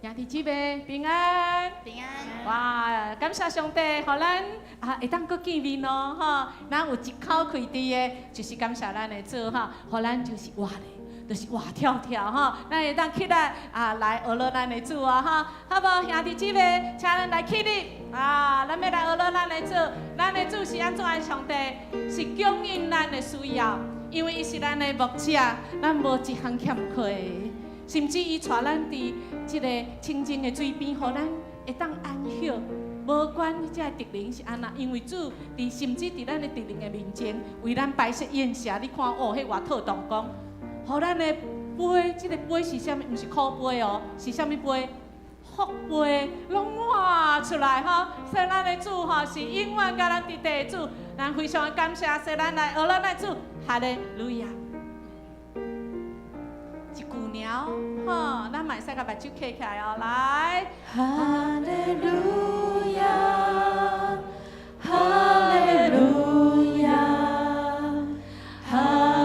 兄弟姊妹平安。平安。哇！感謝上帝，予咱啊會當閣見面咯，吼！咱有一口氣佇的，就是感謝咱的主吼，予咱就是活咧，就是活跳跳吼，咱會當起來啊來學落咱的主啊吼，好無？兄弟姊妹，請咱來起立啊！咱欲來學落咱的主，咱的主是按怎的上帝？是供應咱的需要，因為伊是咱的牧者，咱無一項欠缺。甚至伊帶咱佇這個清靜的水邊，予咱會當安歇。無管這個敵人是按怎，因為主佇甚至佇咱的敵人的面前，為咱擺設宴席。你看哦，彼偌妥當講，予咱的杯，這個杯是啥物？毋是苦杯哦，是啥物杯？福杯攏滿出來吼。所以咱的主吼是永遠佮咱佇地的主，咱非常的感謝。所以咱來學咱的主，哈利路亞。一句爾，吼，咱嘛會使共目睭閉起來哦，來。哈利路亞，哈利路亞，哈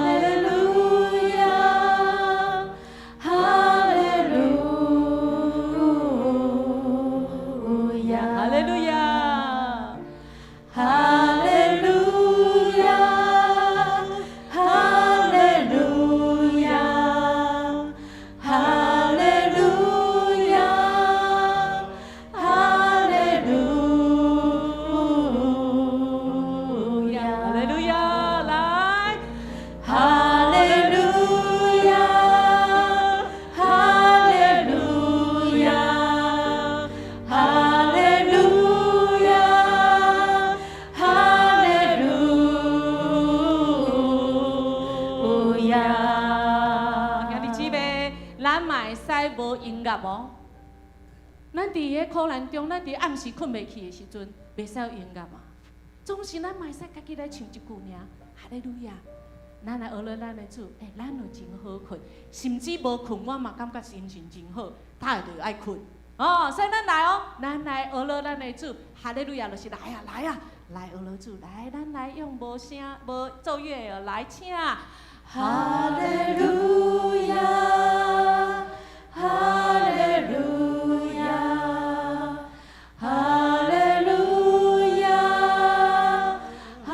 利路亞，哈利路亞，哈利路亞，哈利路亞，哈利路亞，哈利路亞，哈利路亞，哈利路亞，來，哈利路亞，哈利路亞，哈利路亞，哈利路亞。兄弟姊妹，咱嘛會使無音樂無？咱佇彼苦難中，咱佇暗時睏袂去的時陣，袂使有音樂嘛。總是咱嘛會使家己來唱一句爾，哈利路亞。咱來學了咱的主，欸，咱有真好睏，甚至無睏，我嘛感覺心情真好，逐下就愛睏。哦，所以咱來哦，咱來學了咱的主，哈利路亞，就是來啊來啊，來學了主，來，咱來用無聲無奏樂來請。哈利路亞，哈利路亞，哈利路亞，哈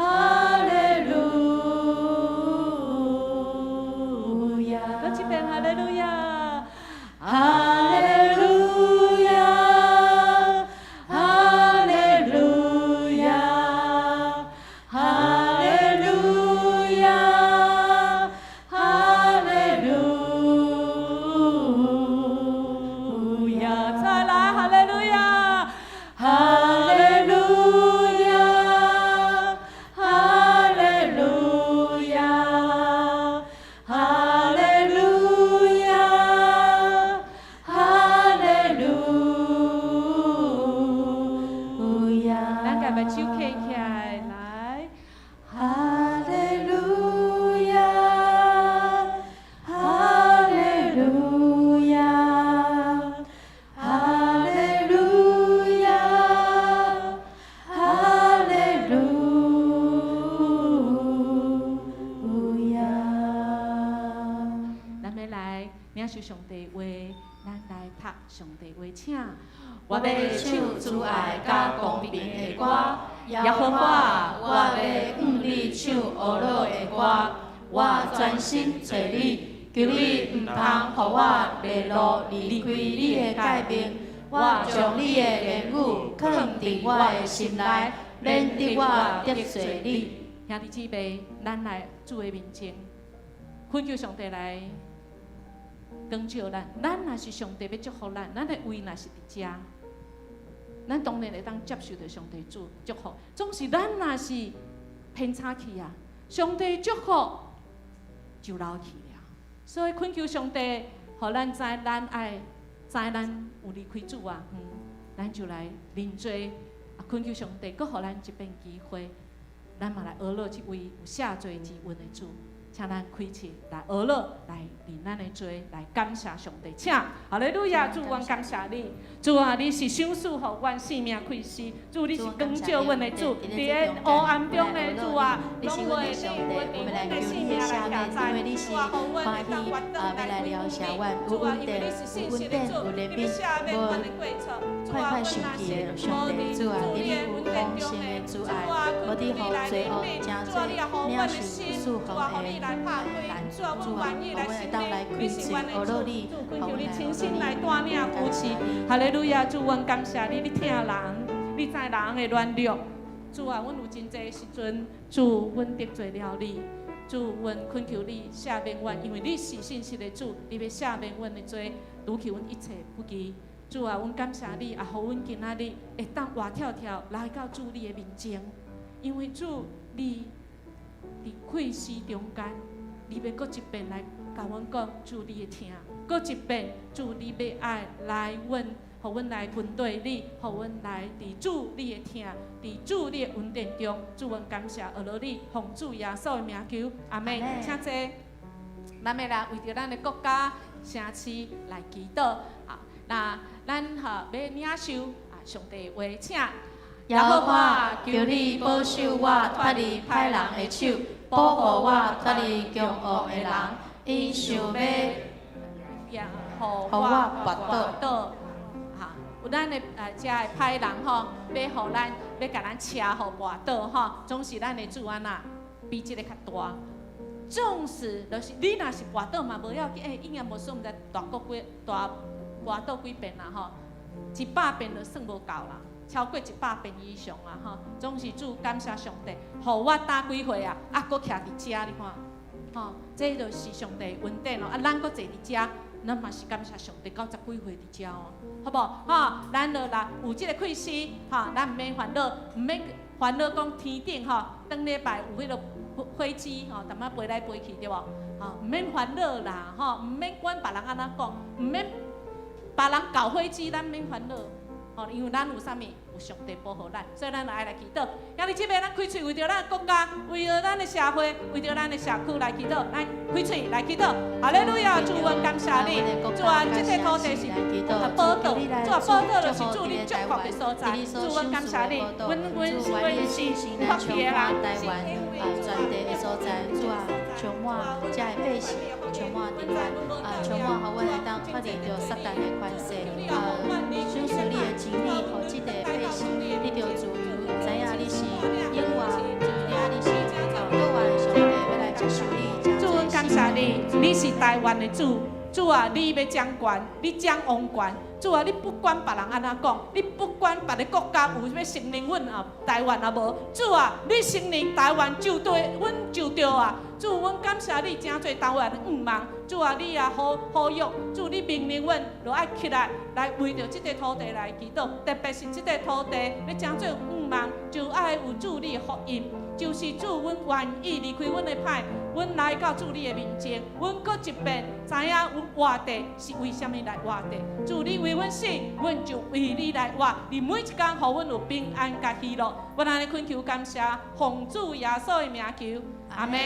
利路亞。閣一遍哈利路亞，哈利路亞，哈利路亞，哈利路亞，哈利路亞。再來哈利路亞，哈利路亞，哈利路亞，哈利路亞，哈利路亞。咱共目睭閉起來，來。哈利路亞，哈利路亞，哈利路亞，哈利路亞。咱欲來領受上帝話，咱來讀上帝話，請。我欲唱慈愛佮公平的歌，耶和華，我欲向你唱呵樂的歌。我專心揣你，求你毋通予我迷路離開你的誡命。我將你的言語囥佇我的心內，免得我得罪你。兄弟姊妹，咱來主的面前，懇求上帝來光照咱。咱若是上帝欲祝福咱，咱的位若是佇遮，咱當然會當接受著上帝主祝福。總是咱若是偏差去啊，上帝祝福就流去了。所以懇求上帝，予咱知咱愛知咱有離開主啊，咱就來認罪，啊，懇求上帝，閣予咱一遍機會，咱嘛來學落這位有赦罪之恩的主。請咱開喙來學落，來認咱的罪，來感謝上帝。請，哈利路亞，主，阮感謝你。主啊，你是賞賜予阮生命開始。主，你是光照阮的主，佇個黑暗中的主啊，攏為你，我們的生命來徛在。主啊，予阮會當活轉來歸於你。主啊，因為你是信實的主，有憐憫，無快快生氣的上帝，主啊，佇你有豐盛的慈愛，無佇予罪惡成做領受束縛的難主，主啊，予阮會當來開喙學落你，予阮來學落你，感謝你。哈利路亞，主，阮感謝你，你疼人，你知人的軟弱。主啊，阮有真濟時陣，主，阮得罪了你。主，阮懇求你赦免阮，因為你是信實的主，你欲赦免阮的罪，除去阮一切不義。主啊，阮感謝你，也予阮今仔日會當活跳跳來到主你的面前，因為主你佇氣息中間，你欲閣一遍來共阮講主你的疼，閣一遍主你欲愛來阮，予阮來跟隨你，予阮來佇主你的疼，佇主你的恩典中，主阮感謝阿羅你，奉主耶穌的名求，阿門。請坐。咱欲來為著咱的國家、城市來祈禱。啊，那咱吼欲領受啊上帝的話，請。耶和華，求你保守我脫離歹人的手，保護我脫離強惡的人，𪜶想欲予我跋倒。哈，有咱的遮的歹人吼，欲予咱欲共咱車予跋倒吼，總是咱的主按怎比這个較大。縱使就是你若是跋倒嘛，無要緊，欸，應該無說毋知大過幾大跋倒幾遍啦吼，100遍就算無夠啦，超過100遍以上啊吼。總是主感謝上帝，予我膽幾歲啊，啊，閣徛佇遮你看，吼，這就是上帝恩典咯。啊，咱閣坐佇遮，咱嘛是感謝上帝90幾歲佇遮哦，好無？吼，咱就來有這個氣勢，吼，咱毋免煩惱，毋免煩惱講天頂吼，頂禮拜有彼個飛機吼，淡仔飛來飛去對無？吼，毋免煩惱啦，吼，毋免管別人按怎講，毋免別人搞火機，咱免煩惱，吼，因為咱有啥物？有上帝保護咱，所以咱就愛來祈禱。今日這擺咱開喙為著咱的國家，為著咱的社會，為著咱的社區來祈禱，咱開喙來祈禱。哈利路亞，主，阮感謝你，主啊，這個土地是寶島，主啊，寶島就是主你祝福的所在。主，阮感謝你，阮是福氣的人，是因為全地的所在，主啊，充滿遮的百姓，充滿平安，啊，充滿予阮會當脫離著撒旦的權勢，啊，賞賜你的真理，予這個百姓得著自由，知影你是永活，知影你是倒來的上帝，欲來接受你。主，阮感謝你，你是台灣的主，主啊，你欲掌權，你掌王權。主啊，你不管別人按怎講，你不管別个國家有欲承認阮啊台灣啊無，主啊，你承認台灣就對，阮就對啊。主，阮感謝你，成做台灣的向望。主啊，你也好好育，主你命令阮，就愛起來，來為著這個土地來祈禱，特別是這個土地欲成做向望，就愛有主你的福音，就是主，阮願意離開阮的歹，阮來到主你的面前，阮閣一遍知影阮活著是為啥物來活著。主你為阮死，阮就為你來活。你每一工予阮有平安佮喜樂，阮按呢懇求感謝，奉主耶穌的名求，阿門。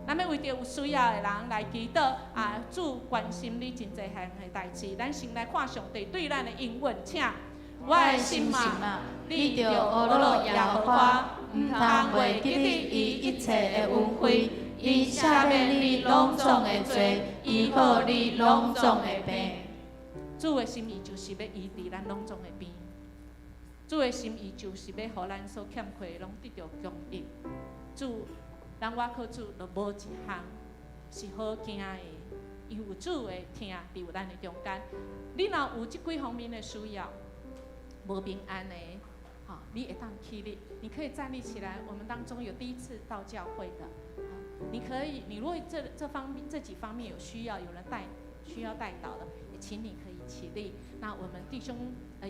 咱欲為著有需要的人來祈禱啊！主關心你真濟項的代誌，咱先來看上帝對咱的應允，請。我的心啊，你著呵咾耶和華，毋通袂記得伊一切的恩惠，伊赦免你攏總的罪，醫好你攏總的病。主的心意就是欲醫治咱攏總的病。主的心意就是欲予咱所欠缺的攏得著供應。主，咱倚靠主，就無一項是好驚的，因為有主的疼佇咱的中間。你若有這幾方面的需要，無平安的，好，你會當起立，你可以站立起來。我們當中有第一次到教會的，你可以，你如果這方面這幾方面有需要，有人帶需要代禱的，也請你可以起立。那我們弟兄，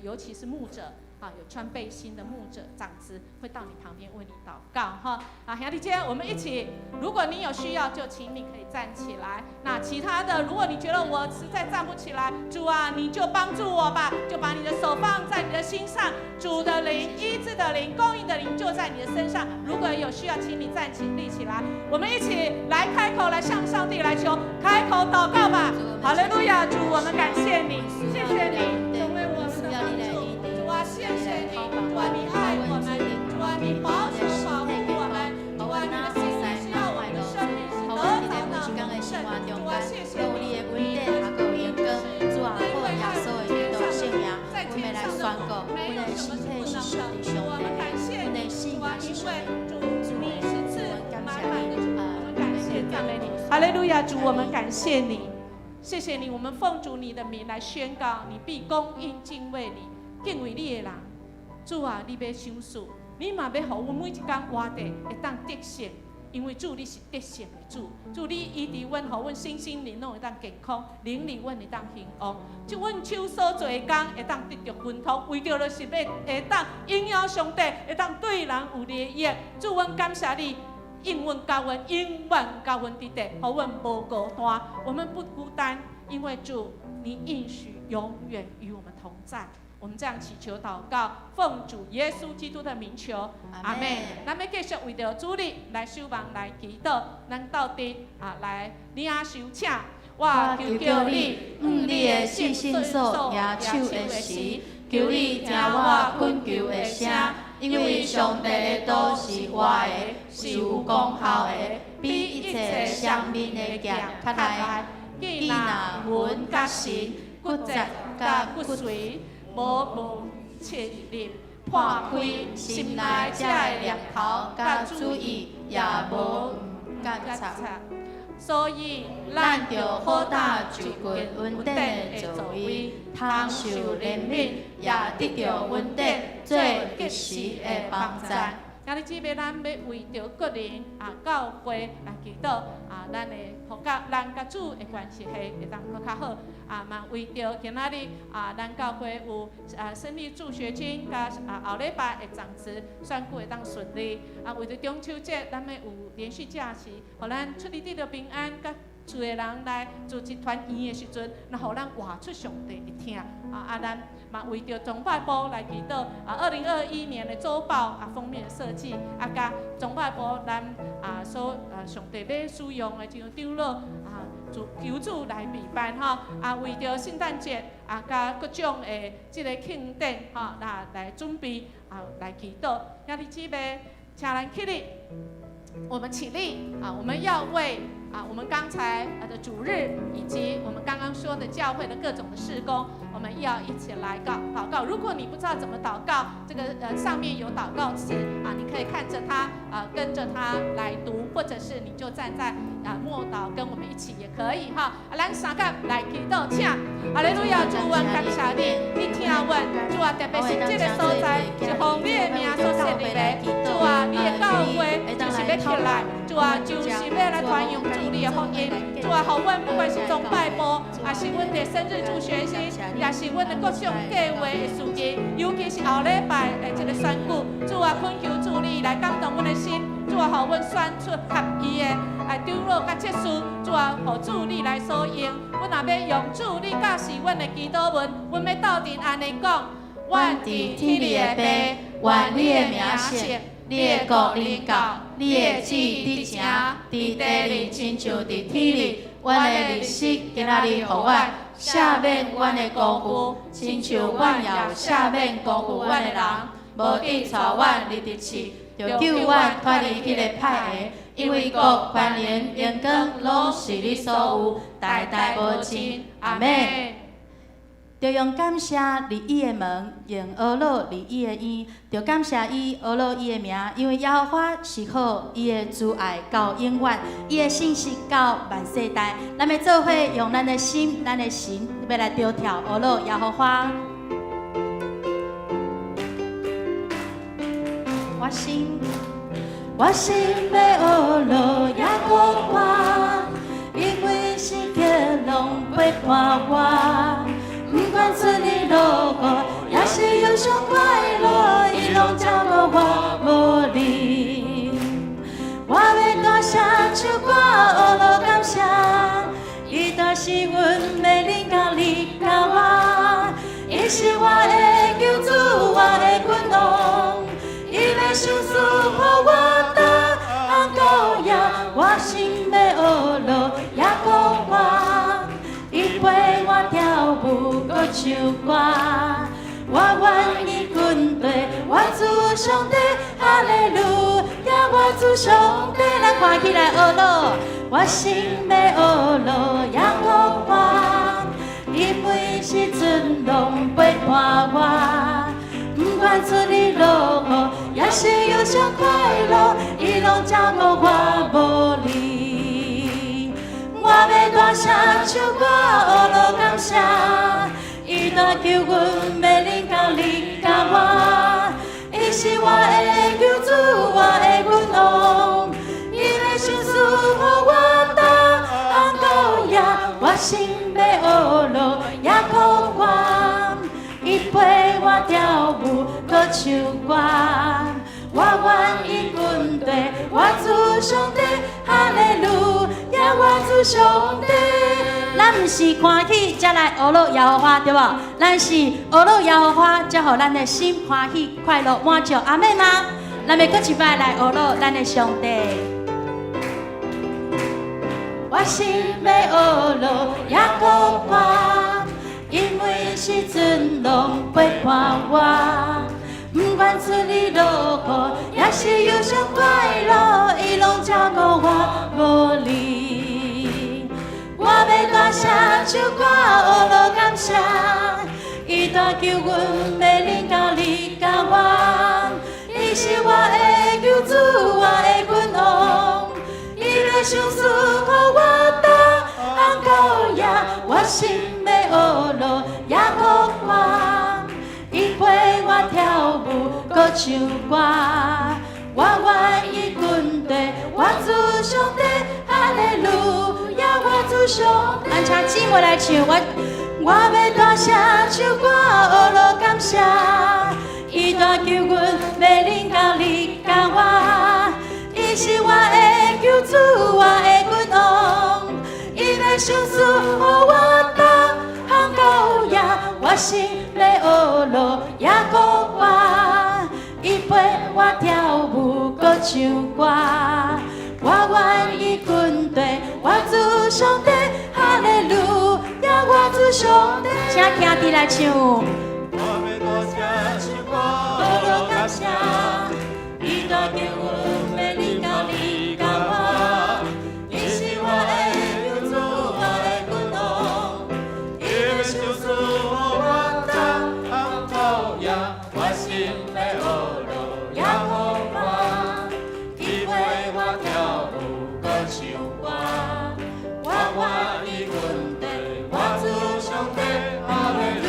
尤其是牧者，啊，有穿背心的牧者長執會到你旁邊為你禱告，哈。啊，兄弟姐，我們一起，如果你有需要，就請你可以站起來。那其他的，如果你覺得我實在站不起來，主啊，你就幫助我吧，就把你的手放在你的心上，主的靈、醫治的靈、供應的靈就在你的身上。如果有需要，請你站起立起來，我們一起來開口來向上帝來求，開口禱告吧。哈利路亞，主，我們感謝你，謝謝你成為我們的幫助。主啊，謝謝你，主啊，你愛我們，主啊，你保守保護我們，主啊，你的心意是要我們的生命是得著那豐盛。主啊，謝謝你，主啊，好耶穌。哈利路亞，主，我們感謝你，謝謝你，我們奉主你的名來宣告，你必供應敬畏你、敬畏你的人。主啊，你欲賞賜，你嘛欲予阮每一工活著會當得勝，因為主你是得勝的主，主你醫治阮，予阮身心靈攏會當健康，靈裡阮會當興旺。就阮手所做的工會當得著亨通，為著就是欲會當榮耀上帝，會當對人有利益。主，阮感謝你。應允佮阮，永遠佮阮佇佇，予阮無孤單。我們不孤單，因為主，你應許永遠與我們同在。我們這樣祈求禱告，奉主耶穌基督的名求，阿門。咱欲繼續為著主日來守望來祈禱，咱鬥陣啊來領受，請。我求求你，向你的聖所舉手的時，求你聽我懇求的聲，因為上帝的道是活的，是有功效的，比一切雙面的劍較利，見若魂佮神，骨節佮骨髓，無無切入破開心內這个念頭佮主意，也無覺察。所以，咱著好膽就近恩典的座位，通受憐憫，也得著恩典，做及時的幫贊。兄弟姊妹，咱欲為著個人啊，教會來祈禱啊，咱的予佮咱佮主的關係會當閣較好啊，嘛為著今仔日啊，咱教會有啊生日助學金佮啊後禮拜的長執選舉會當順利啊，為著中秋節，咱欲有連續假期，予咱出去得著平安，佮厝的人來做一團圓的時陣，若予咱活出上帝的疼啊！啊，咱嘛為著崇拜部來祈禱啊，2021年的週報啊封面設計啊，佮崇拜部咱啊所啊上帝欲使用的這個長老啊，主求主來備辦吼啊，為著聖誕節啊，佮各種的這个慶典吼，來來準備啊來祈禱。兄弟姊妹，請咱起立，我們起立啊，我們要為啊，我們剛才的主日，以及我們剛剛說的教會的各種的事工，我們要一起來告禱告。如果你不知道怎麼禱告，這個上面有禱告詞啊，你可以看着它啊，跟着它來讀，或者是你就站在啊默禱跟我們一起也可以哈。啊，咱相佮來祈禱，請哈利路亞，主，阮感謝你，你聽阮，主啊，特別是這個所在是奉你的名所設立的，主啊，你的教會就是欲起來，主啊，就是欲來傳揚主你的福音，主啊，予阮不管是崇拜部，抑是阮的生日助學金，抑是阮的各種計劃的事情，尤其是後禮拜的這個選舉，主啊，懇求主你來感動阮的心，主啊，予阮選出合意的啊長老佮執事，主啊，予主你來所用。阮若欲用主你教示阮的祈禱文，阮欲鬥陣按呢講：阮佇天裡的父，願你的名聖，你的國臨到，你的旨意執行，佇地裡親像佇天裡。阮的日食今仔日予阮，赦免阮的辜負，親像阮也有赦免辜負阮的人。無得帶阮入佇試，著救阮脫離彼个歹的。因為國權能榮光攏是你所有，代代無盡。阿門。著用感謝入伊的門，用呵咾入伊的院，著感謝伊呵咾伊的名，因為耶和華是好，伊的慈愛到永遠，伊的信實到萬世代。咱欲做伙用咱的心、咱的神，欲來跳跳呵咾耶和華。我心，我心欲呵咾耶和華，因為時刻攏陪伴我。不管順利落雨，抑是憂傷快樂，伊攏照顧我無離。我欲大聲唱歌，呵咾感謝，伊若是阮的靈甲力甲我，伊是我的救主，我的君王，伊欲賞賜予我逐項膏耶，我心欲呵咾耶和華。伊陪我跳舞，閣唱歌，我願意跟隨我主上帝，哈利路亞，我主上帝，咱看起來呵咾，我心欲呵咾耶和華，伊每時陣攏陪伴我，不管順利落雨，抑是憂傷快樂，伊攏照顧我無離。大聲唱歌，學樂感謝。伊帶救阮欲臨到你佮我，伊是我的救主，我的君王。伊的賞賜予我逐項夠額，我心欲學樂耶和華。伊陪我跳舞，閣唱歌，我願意跟隨我主上帝，哈利路亞，我主上帝。咱毋是歡喜才來學樂耶和華，對無？咱是學樂耶和華，才予咱的心歡喜快樂滿足。阿們嗎？咱欲閣一擺來學樂咱的上帝。我心欲學樂耶和華，因為時陣攏陪伴我，毋管出入落雨，抑是憂傷快樂，伊攏照顧我無離。我欲大聲唱歌，學樂感謝，伊帶救阮欲臨到你佮我，伊是我的救主，我的君王。伊的賞賜予我逐項夠額，我心欲學樂耶和華。伊陪我跳舞，閣唱歌，我願意跟隨我主上帝，哈利路亞，我主上帝。咱請姊妹來唱，我欲大聲唱歌，學樂感謝。伊帶救阮欲臨到你佮我，伊是我的救主，我的君王。伊的賞賜予我逐項夠額，我心欲學樂耶和華。伊陪我跳舞，閣唱歌，我願意跟隨我主上帝，哈利路亞，我主上帝。請兄弟來唱。我欲大聲唱歌，學樂感謝，伊帶救阮欲臨到你佮我，伊是我的救主，我的君王。伊的賞賜予我逐項夠額，我心欲學樂耶和華。伊陪我跳舞，閣唱歌，我我願意跟隨我主上帝，哈利路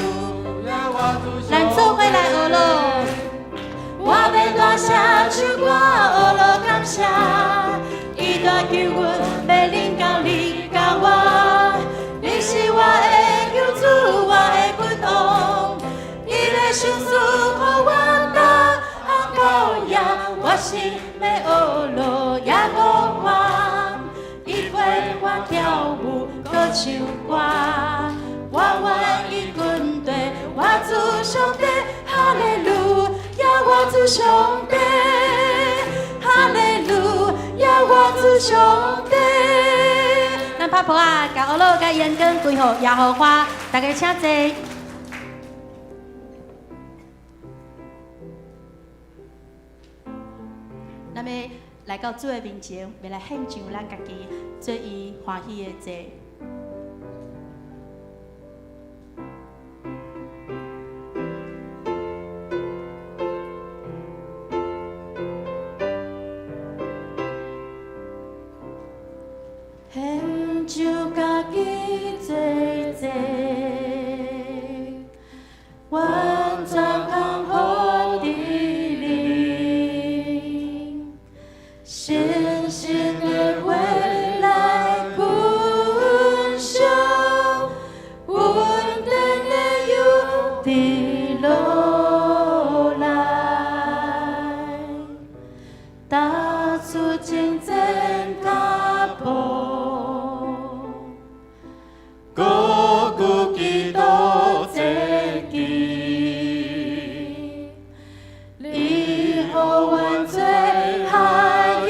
亞，我主上咱做伙來學樂，我欲大聲唱歌，學樂感謝。伊帶救阮欲臨到你佮我，你是我的救主，我的君王。伊的賞賜予我逐項夠額，我心欲學樂耶和華。伊陪我跳舞，閣唱歌，我願意跟隨我主上帝，哈利路亞，我主上帝，哈利路亞，我主上帝。咱拍噗仔，共學樂佮榮光歸予耶和華，大家請坐。咱欲來到主的面前，欲來獻上咱家己做伊歡喜的祭。獻上家己做祭，完全降服佇你，深深的火來焚燒，穩定的油滴落來，踏出前進腳步。高舉基督這旗，你予阮做海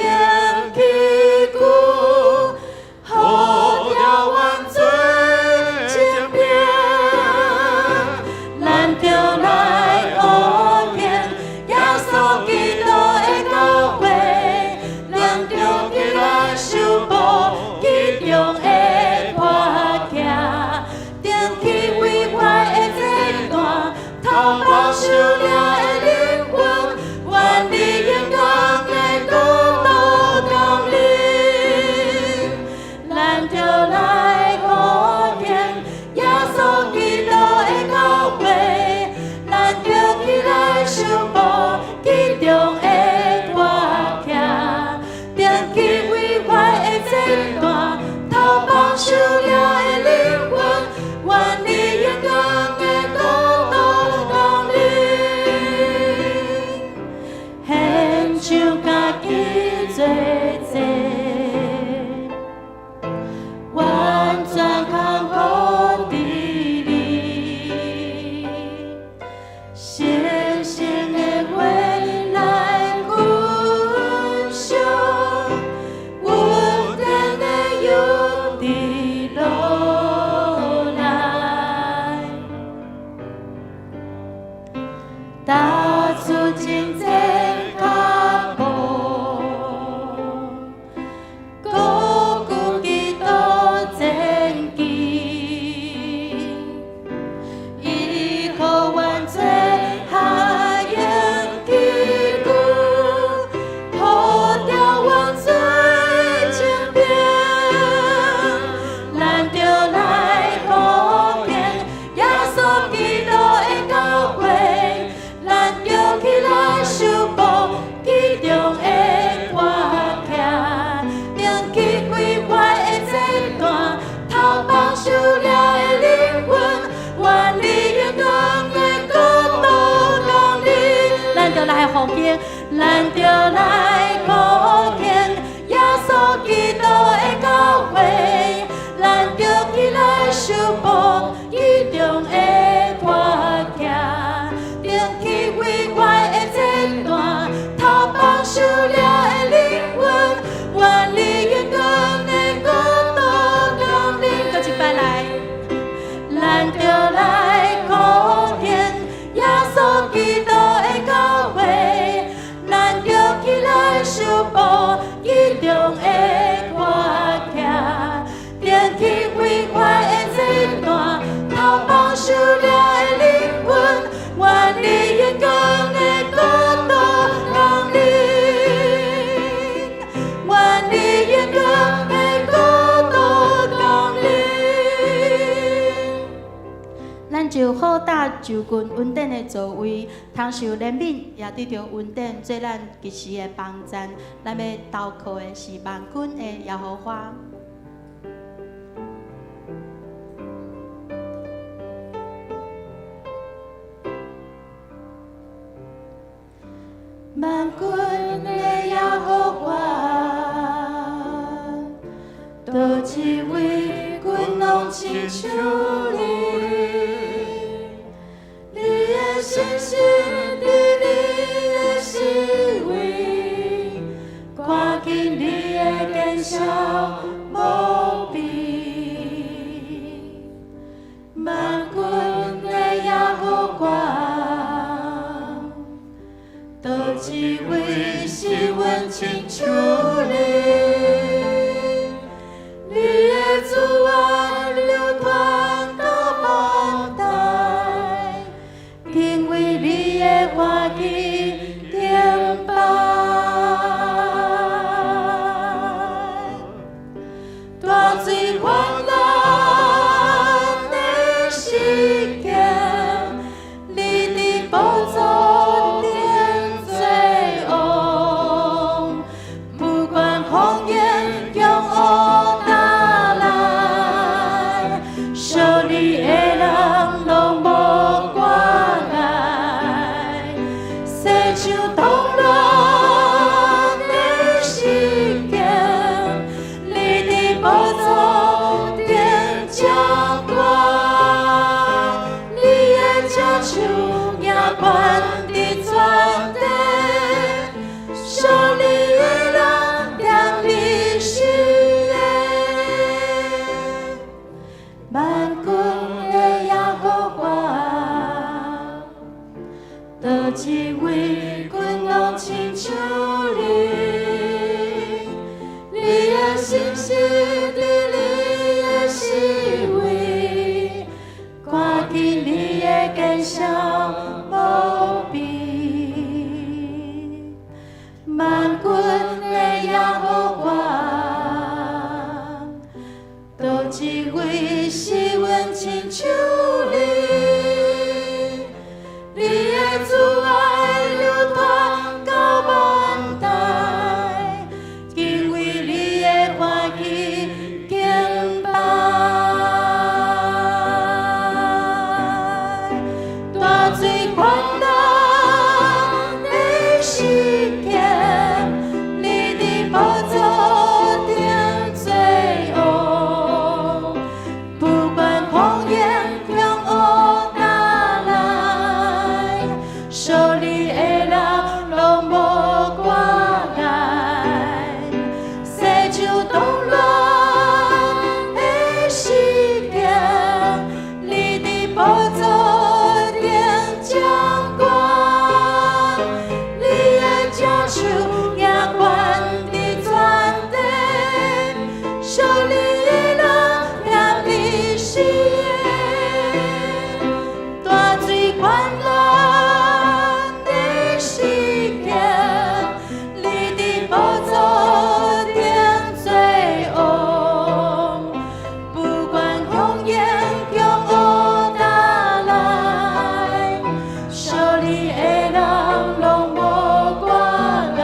洋器具，予掉阮做精兵，咱著踏出前进腳步，高舉基督戰旗，伊予阮做下用器具，塗掉阮罪證明，咱著來復興耶穌基督的教會，咱著起來修補其中的割裂，摒棄毀壞的祭壇，投放受掠的靈魂，願你永遠的國度降臨。咱著來復興，咱著來復興耶穌基督的教會，咱著起來修補其中的割裂，摒棄毀壞的祭壇，投放受掠的靈魂，願你永遠的國度降臨。閣一擺來，咱著來復興耶穌基督的教會，咱著起來修補其中的割裂，摒棄毀壞的祭壇，投放受掠的靈魂，願你永遠的國度降臨，願你永遠的國度降臨。咱就好搭就近恩典的座位，通受憐憫，也得著恩典，做咱及時的幫贊。咱欲投靠的是萬軍的耶和華。萬軍的耶和華，佗一位君王親像你，你的信實佇你的四圍，看見你的見效無比。萬軍的耶和華，佗一位是阮親像你，你的慈愛流傳到萬代，敬畏你的歡喜敬拜。大水泛濫的時間，你佇寶座頂做王，不管風湧強雨打來，屬你的人攏無掛礙，世上動亂的時間，你佇寶座頂掌權，你的左手握權佇全地，屬你的人踮你時的。萬軍的耶和華，佗一位君王親像你，你的信實佇你的四圍，看見你的見效無比。萬軍的耶和華，佗一位是阮親像你，你的慈愛流傳到萬代，敬畏你的歡喜敬拜。大水泛濫的時間，你佇寶座患難的時刻，你佇寶座頂做王，不管強言強惡打來，屬你的人攏無掛礙，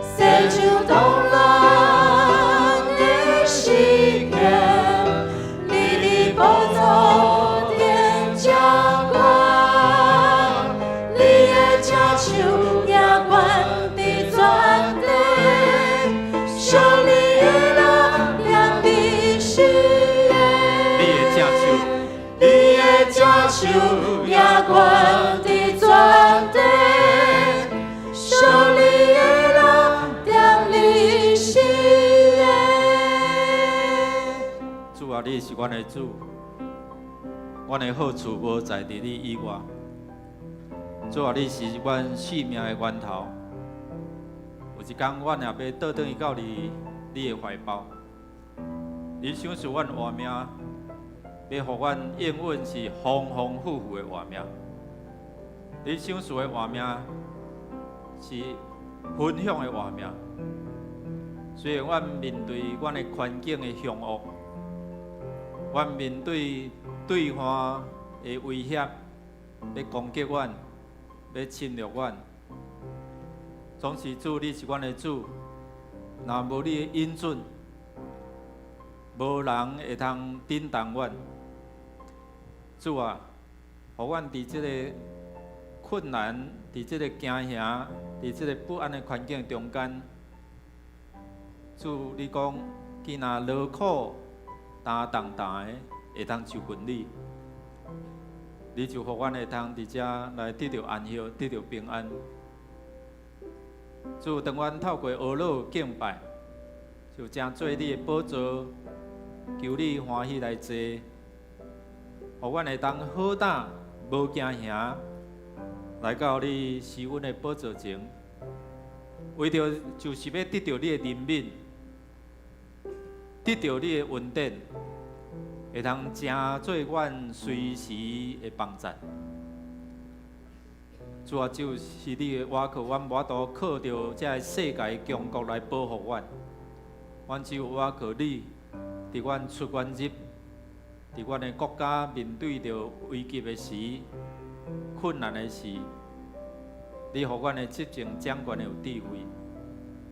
世上動亂的時刻，你佇寶座頂掌權，你的正手掌權佇全地，屬你的人踮佇時的。你的正手，你的正手掌權佇全地，屬你的人踮佇時的。主啊，你是阮的主，阮的好處無在佇你以外。主啊，你是阮性命的源頭。有一工，阮也欲倒轉去到你的懷抱。你賞賜阮活命，欲予阮永遠是豐豐富富的活命。你賞賜的活命是分享的活命。雖然阮面對阮的環境的兇惡，阮面對對岸的威脅，欲攻擊阮，欲侵略阮，總是主，你是阮的主，若無你的允准，無人會通震動阮。主啊，予阮佇這個困難、佇這個驚嚇、佇這個不安的環境中間，主，你講，囝若勞苦擔重擔的，會當就近你，你就予阮會通佇遮來得著安息，得著平安。主，當阮透過哀禱敬拜，就成做你的寶座，求你歡喜來坐，予阮會當好膽無驚嚇，來到你施恩的寶座前，為著就是欲得著你的憐憫，得著你的恩典，會通成做阮隨時的幫贊。主啊，就是你的倚靠，阮無法度靠著這个世界強國來保護阮，阮只有倚靠你，佇阮出阮入，佇阮的國家面對著危急的時、困難的時，你予阮的執政掌權的有智慧，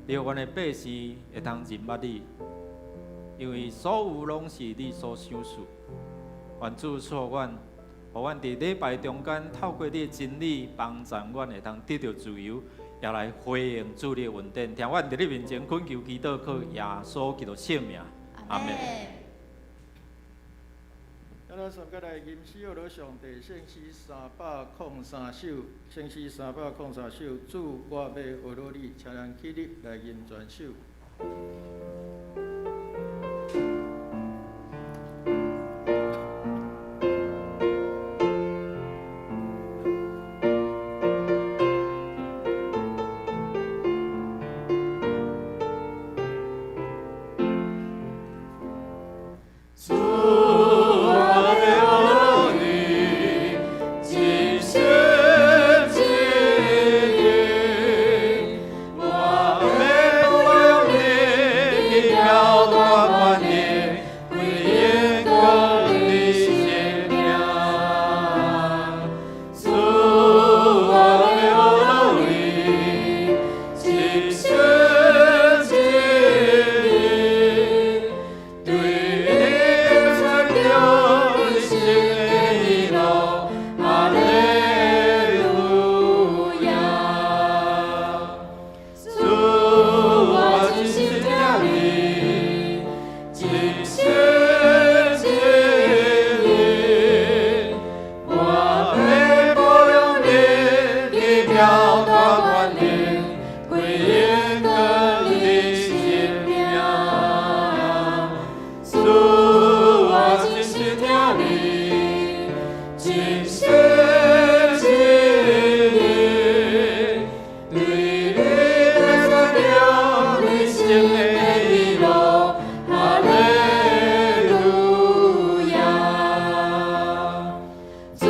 你予阮的百姓會通認捌你，因為所有攏是你所賞賜。願主賜予阮，予阮佇禮拜中間透過你的真理幫助阮會通得著自由，也來回應主你的恩典。聽阮佇你面前懇求祈禱，靠耶穌基督聖名，阿門。咱三個來吟詩，學上帝聖詩303首，聖詩303首，主我欲學落你，請咱起立來吟全首。主，我欲學你，一心一意，我欲保養你，奇妙大權能，歸榮光你聖名。主，我欲學你，一心一意，對你傳著人生的喜樂，哈利路亞。主，我真心疼你，一心一意，我欲保養你，奇妙大權能，歸榮光你聖名。主，我真心疼你，一心一意，對你傳著人生的喜樂，哈利路亞。主，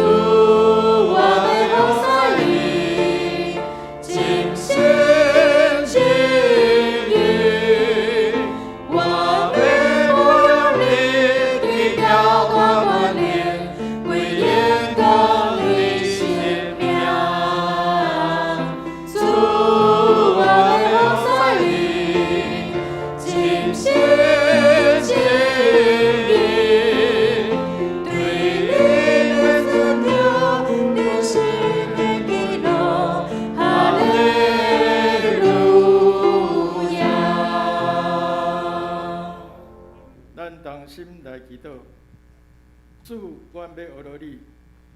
主，阮欲学落你，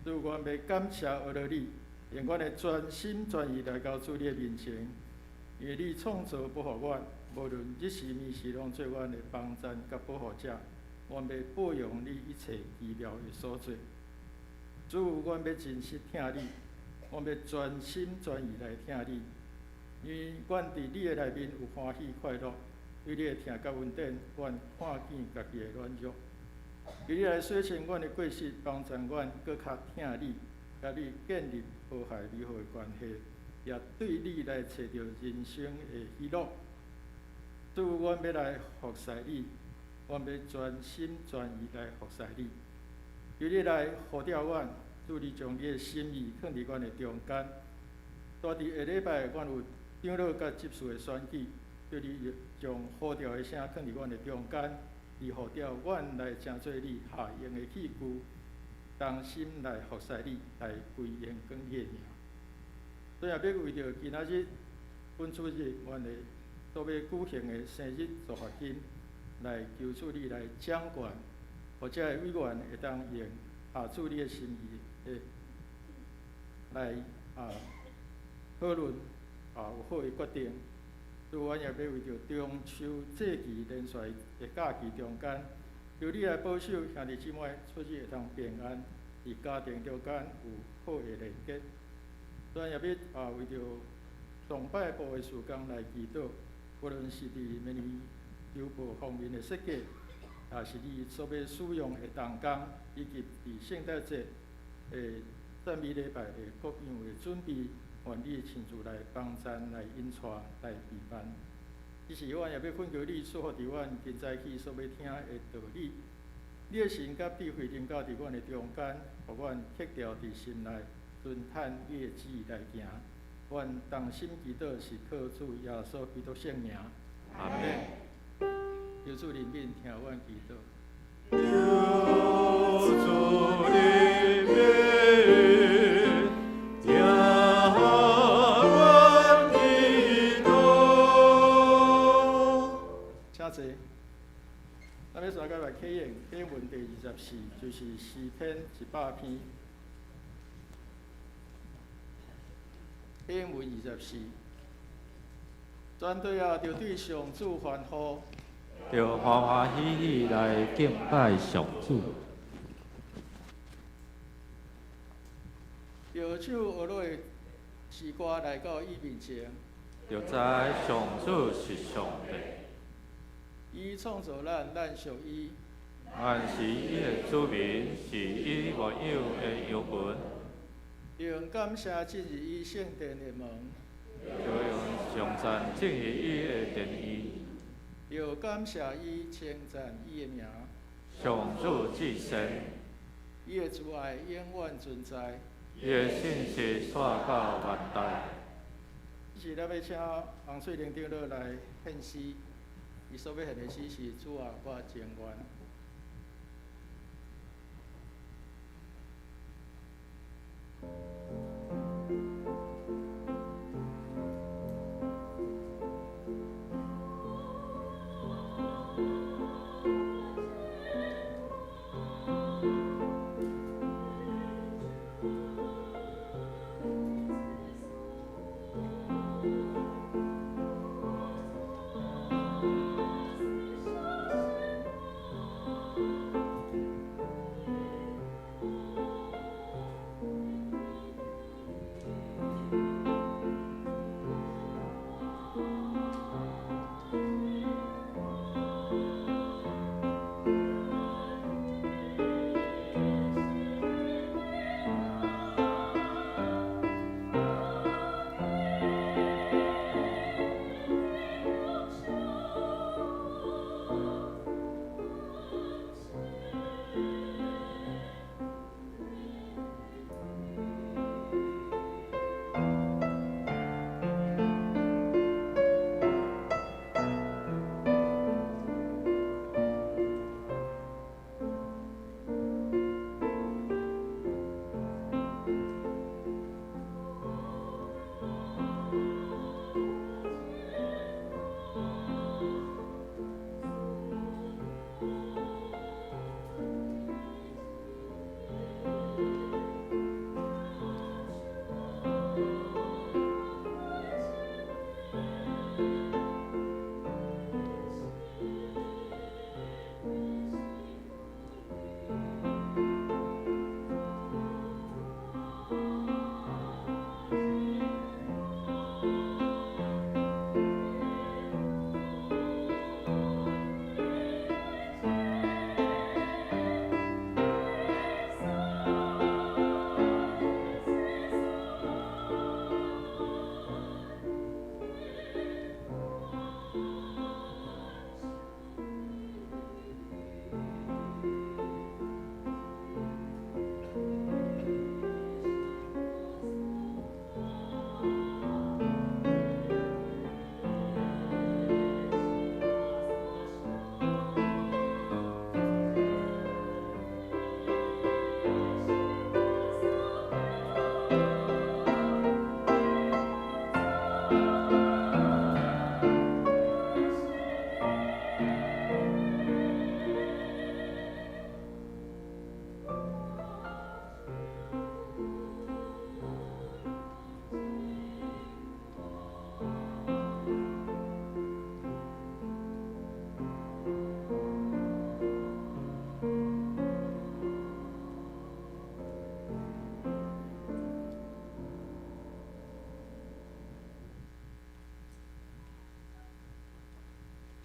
主，阮欲感谢学落你，用阮的全心全意來到主你的面前，因為你創造保護阮，無論日時暝時，攏做阮的幫贊佮保護者。阮欲報揚你一切奇妙的所作。主，阮欲真實疼你，阮欲全心全意來疼你，因為阮佇你的內面有歡喜快樂，對你的疼佮恩典，阮看見家己的軟弱。求你來洗清阮的過失，幫助阮閣較疼你，佮你建立和諧美好的關係，也對你來揣著人生的喜樂。主，阮欲來服侍你，阮欲全心全意來服侍你。求你來呼召阮，主你將你的心意囥佇阮的中間。蹛佇下禮拜，阮有長老佮執事的選舉，求你將呼召的聲囥佇阮的中間，你呼召阮來成做你合用的器具，同心來服侍你，來歸榮光你的名。最後欲為著今仔日本主日，阮的所欲舉行的生日祝福金，來求主你來掌權，予遮的委員會當用主你的心意的來討論有好的決定。主，阮也欲為著中秋節期連續的假期中間，求你來保守兄弟姊妹出入會當平安，佇家庭中間有好的連結。阮也欲為著崇拜部的事工來祈禱，無論是佇明年周報方面的設計，也是你所欲使用的同工，以及佇聖誕節的讚美禮拜的各樣的準備，願你親自來幫贊、來引帶、來陪伴。只是阮也欲懇求你賜福佇阮今早起所欲聽的道理，你的神佮智慧臨到佇阮的中間，予阮刻牢佇心內，遵趁你的旨意來行。阮同心祈禱，是靠主耶穌基督聖名。阿門。求主憐憫，聽阮祈禱。求主憐憫，聽阮祈禱。請坐。咱欲煞來啟用經文第24，就是詩篇100篇。經文24，全地啊，著對上主歡呼，著歡歡喜喜來敬拜上主。著唱呵咾的詩歌來到伊面前。著知上主是上帝。伊創造咱，咱屬伊。咱是伊的子民，是伊牧養的羊群。用感謝進入伊聖殿的門。著用頌讚進入伊的殿宇。著感謝伊，稱讚伊的名。上主至聖。伊的慈愛永遠存在。伊的信實紲到萬代。這是咱欲請洪翠玲長老來獻詩，伊所欲獻的詩是《主啊，我情願》。主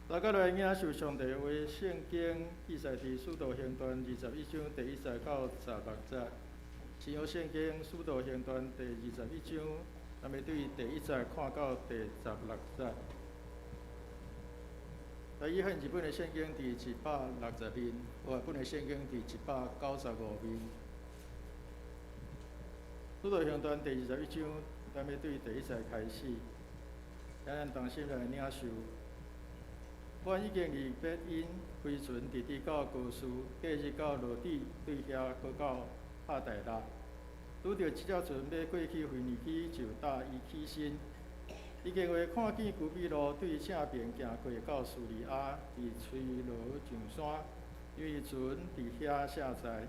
大家来领受上帝话，圣经记载伫使徒行传21章第1节到16节。新约圣经使徒行传第21章，咱欲对第一节看到第16节。来，以汉字本的圣经伫160面，和合本的圣经伫195面。使徒行传第21章，咱欲对第一节开始，请咱同心来领受。阮已经离别𪜶，飞船直直到高斯，隔日到罗底，对遐阁到帕大拉。拄著一只船欲过去腓尼基，就搭伊起身。伊经过看见居比路对正爿行过到叙利亚，伫推罗上山，因为船伫遐卸载。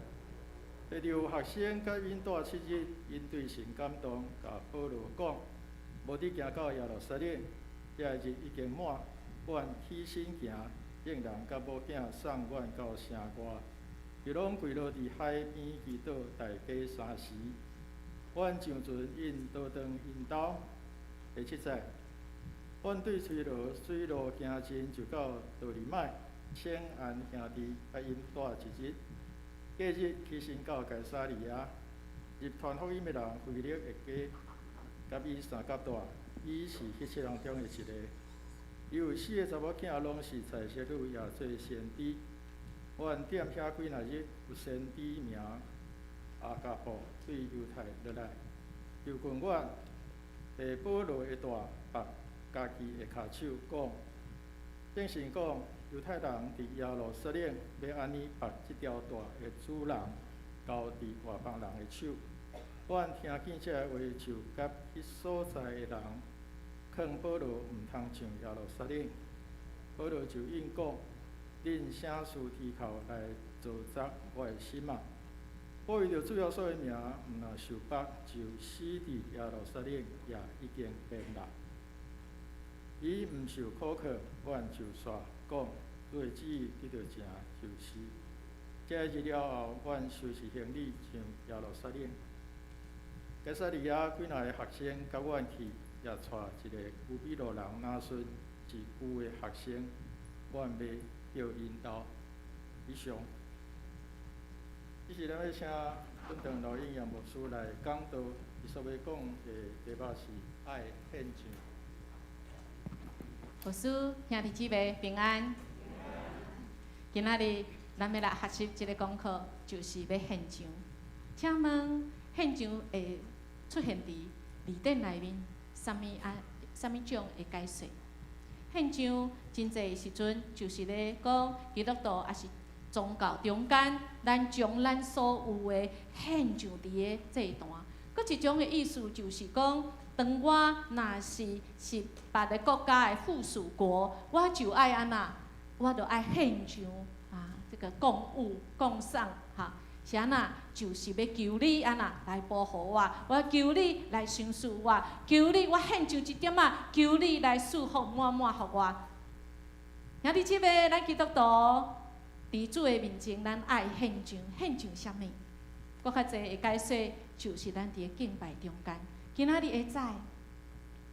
彼有学生佮𪜶蹛7日，𪜶对神感动，共保罗讲：无得行到耶路撒冷，遮个日已经满。阮起身行，众人佮某囝送阮到城外，伊拢跪落伫海边祈祷，大家3时。阮上船𪜶倒转𪜶兜。第七节，阮对推罗水路行进，就到多利麦，请安兄弟佮𪜶蹛一日。隔日起身到该撒利亚，入传福音的人腓力的家，佮伊相佮蹛，伊是彼七人中的一个。伊有四个查某囝，拢是才色女，也做先知。阮踮遐几若日，有先知名亚迦布对犹太落来，求问阮，提保罗的带缚家己的跤手，讲：圣神讲，犹太人伫耶路撒冷欲按呢缚这条带的主人，交伫外邦人的手。阮听见这个话，就佮彼所在的人劝保罗毋通上耶路撒冷。保罗就应讲：恁啥事提口来糟质我的心啊？我为著主耶稣的名，毋若受缚，就死伫耶路撒冷，也已经便啦。伊毋受苦劝，阮就煞讲：主的旨意得著成就是。这日了后，阮收拾行李上耶路撒冷。该撒利亚几若个学生佮阮去，也带一个居比路人拿孙，是旧的学生，阮欲到𪜶兜。以上。这时咱欲请本堂刘英杨牧师来讲道，伊所欲讲的题目是爱献上。牧师兄弟姊妹平安。今仔日咱欲来学习这个功课，就是欲献上。请问献上会出现伫字典内面，啥物啊？啥物种的解释？献上真济时阵就是咧讲基督徒抑是宗教中间，咱将咱所有的献上伫个祭坛。阁一种的意思就是讲，当我若是是别个国家的附属国，我就爱按怎？我就爱献上啊，这个贡物、贡上，哈，是按怎？就是欲求你按怎来保护我，我求你来赏赐我，求你我献上一点仔，求你来赐福满满予我。兄弟姊妹，咱基督徒伫主的面前，咱爱献上，献上啥物？阁较济的解释，就是咱伫个敬拜中间。今仔日会知，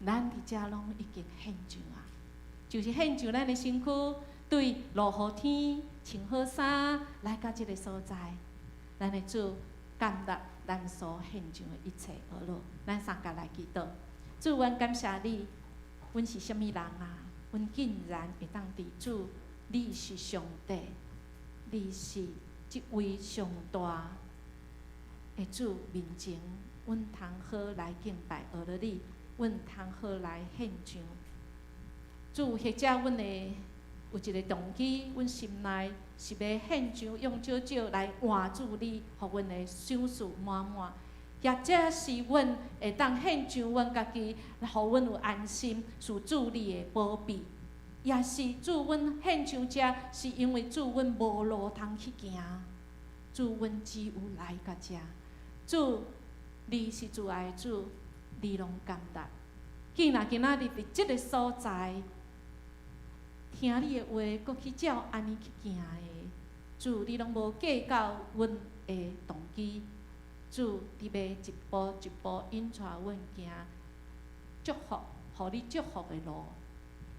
咱伫遮拢已经献上啊，就是献上咱的身躯，对落雨天穿好衫来到这个所在，咱的主感纳咱所献上的一切呵咾，咱相共来祈祷。主，阮感谢你，阮是啥物人啊？阮竟然会当伫主，你是上帝，你是这位上大的主面前，阮通好来敬拜呵咾你，阮通好来献上。主，或者阮的有一个动机，阮心内是欲献上，用少少来换主你，予阮的赏赐满满。或者是阮會當獻上阮家己，予阮有安心，是主你的保庇。也是主，阮獻上這，是因為主，阮無路通去行，主，阮只有來到遮。主，你是慈愛主，你攏甘納。既然今仔日佇這个所在，聽你的話，閣去照按呢去行的，主，你攏無計較阮的動機。主，你欲一步一步引帶阮行祝福，予你祝福的路，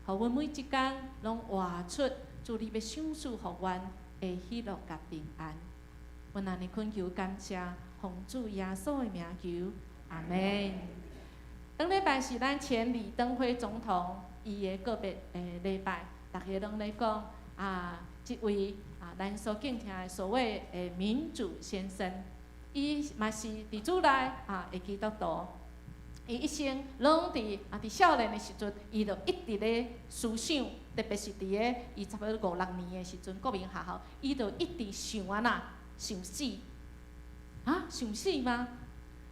予阮每一工攏活出主你欲賞賜予阮的喜樂佮平安。阮按呢懇求感謝，奉主耶穌的名求，阿門。頂禮拜是咱前李登輝總統伊的告別的禮拜，逐家攏咧講啊，這位啊，咱所敬聽的所謂的民主先生，伊嘛是佇主內啊的基督徒，伊一生攏佇啊佇少年的時陣，伊就一直咧思想，特別是佇咧伊差不多五六年的時陣，國民學校，伊就一直想按怎想死，啊想死嗎？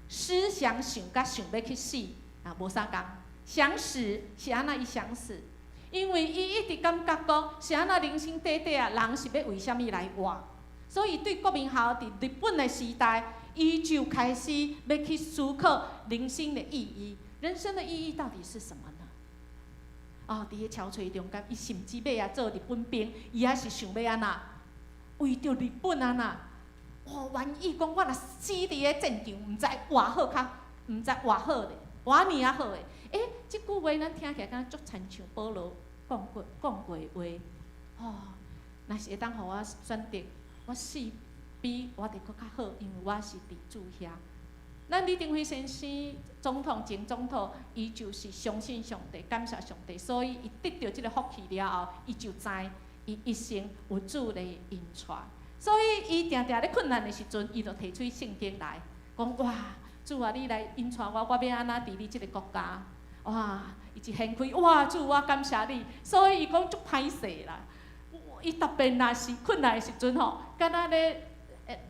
思想想佮想欲去死啊，無相仝。想死是按怎伊想死？因為伊一直感覺講是按怎人生短短啊，人是欲為啥物來活？所以對國民學校佇日本的時代，伊就開始欲去思考人生的意義。人生的意義到底是什麼呢？哦，佇个憔悴中間，伊甚至欲啊做日本兵，伊也是想欲按怎？為著日本按怎？哦，願意講我若死佇个戰場，毋知偌好較，毋知偌好咧，偌爾仔好的。欸，這句話咱聽起來敢若足親像保羅講過的話。哦，若是會當予我選擇，我死比活得閣較好，因為我是佇主遐。咱李登輝先生總統前總統，伊就是相信上帝，感謝上帝，所以伊得著這个福氣了後，伊就知伊一生有主咧引帶。所以伊定定咧困難的時陣，伊就提出聖經來講：哇，主啊，你來引帶我，我欲按怎治理這个國家？哇，伊一掀開，哇，主，我感謝你。所以伊講足歹勢啦。伊特別若是困難的時陣吼，敢若咧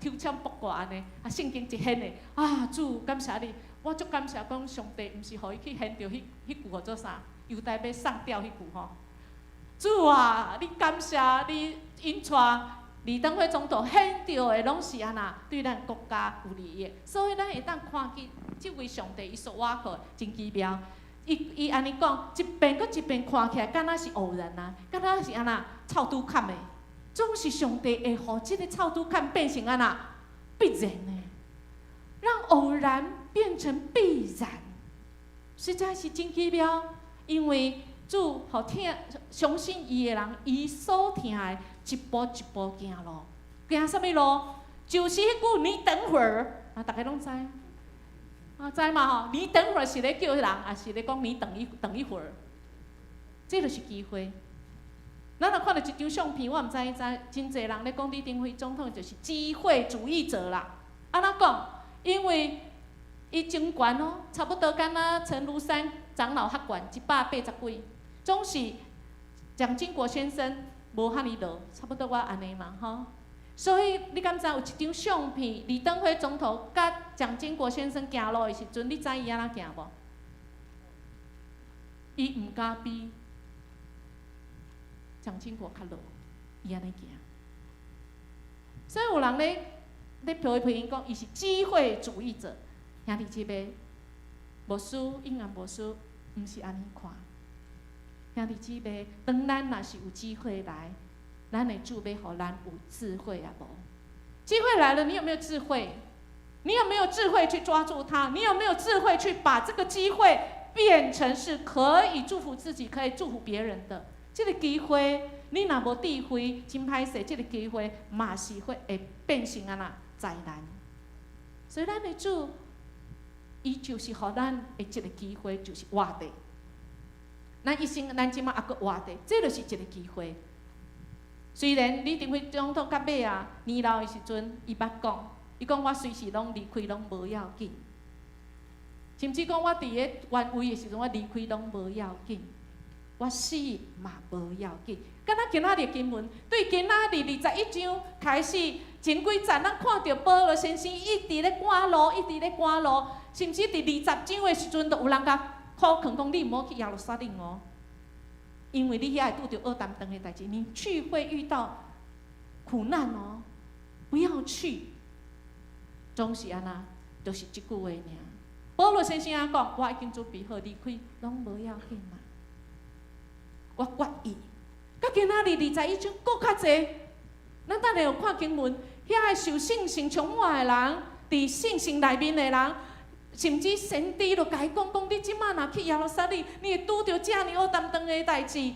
抽籤卜卦按呢，啊，聖經一掀的，啊，主感謝你，我足感謝講上帝，毋是予伊去掀著彼句號做啥？猶大欲上吊彼句吼。主啊，你感謝你引帶李登輝總統掀著的攏是按怎對咱國家有利益，所以咱會當看見這位上帝伊所倚靠真奇妙。伊按呢講，一遍閣一遍看起來，敢若是偶然啊，敢若是按怎臭拄崁的，總是上帝會予這个臭拄崁變成按怎必然的，讓偶然變成必然，實在是真奇妙。因為主予聽相信伊的人，伊所聽的一步一步行路，行啥物路？就是彼句你等會兒啊，逐家攏知。啊，知嘛吼？你等會兒是咧叫人，抑是咧講你等一會兒？這就是機會。咱若看著一張相片，我毋知知真濟人咧講李登輝總統就是機會主義者啦。按怎講？因為伊真懸哦，差不多敢若陳如山長老較懸，180幾，總是蔣經國先生無遐爾老，差不多我按呢嘛吼。所以你敢知有一張相片，李登輝總統佮蔣經國先生行路的時陣，你知伊按怎行無？伊毋敢比蔣經國較老，伊按呢行。所以有人咧批評伊講，伊是機會主義者。兄弟姊妹，牧師永安牧師毋是按呢看。兄弟姊妹，當咱若是有機會來，咱的主欲予咱有智慧啊無？機會來了，你有沒有智慧？你有沒有智慧去抓住它？你有沒有智慧去把這個機會變成是可以祝福自己、可以祝福別人的？這个機會，你若無智慧，真歹勢，這个機會嘛是會變成按怎災難。所以咱的主，伊就是予咱的一个機會，就是活著。咱一生，咱這馬猶閣活著，這就是一个機會。雖然李登輝總統到尾啊，年老的時陣，伊捌講，伊講我隨時攏離開攏無要緊，甚至講我佇咧原位的時陣，我離開攏無要緊，我死嘛無要緊。敢若今仔日經文，對今仔日21章開始，前幾節咱看著保羅先生一直咧趕路，一直咧趕路，甚至佇20章的時陣，就有人共苦勸講：你毋好去耶路撒冷哦，因為你遐會拄著僫擔當的代誌，你去會遇到苦難哦，不要去。總是按呢，就是這句話爾。保羅先生按講，我已經準備好離開，攏無要緊嘛。我決意，到今仔日21章閣較濟。咱等下有看經文，遐個受聖神充滿的人，佇聖城內面的人，甚至先知就共伊講講，你這馬若去耶路撒冷，你會拄著遮爾僫擔當的代誌。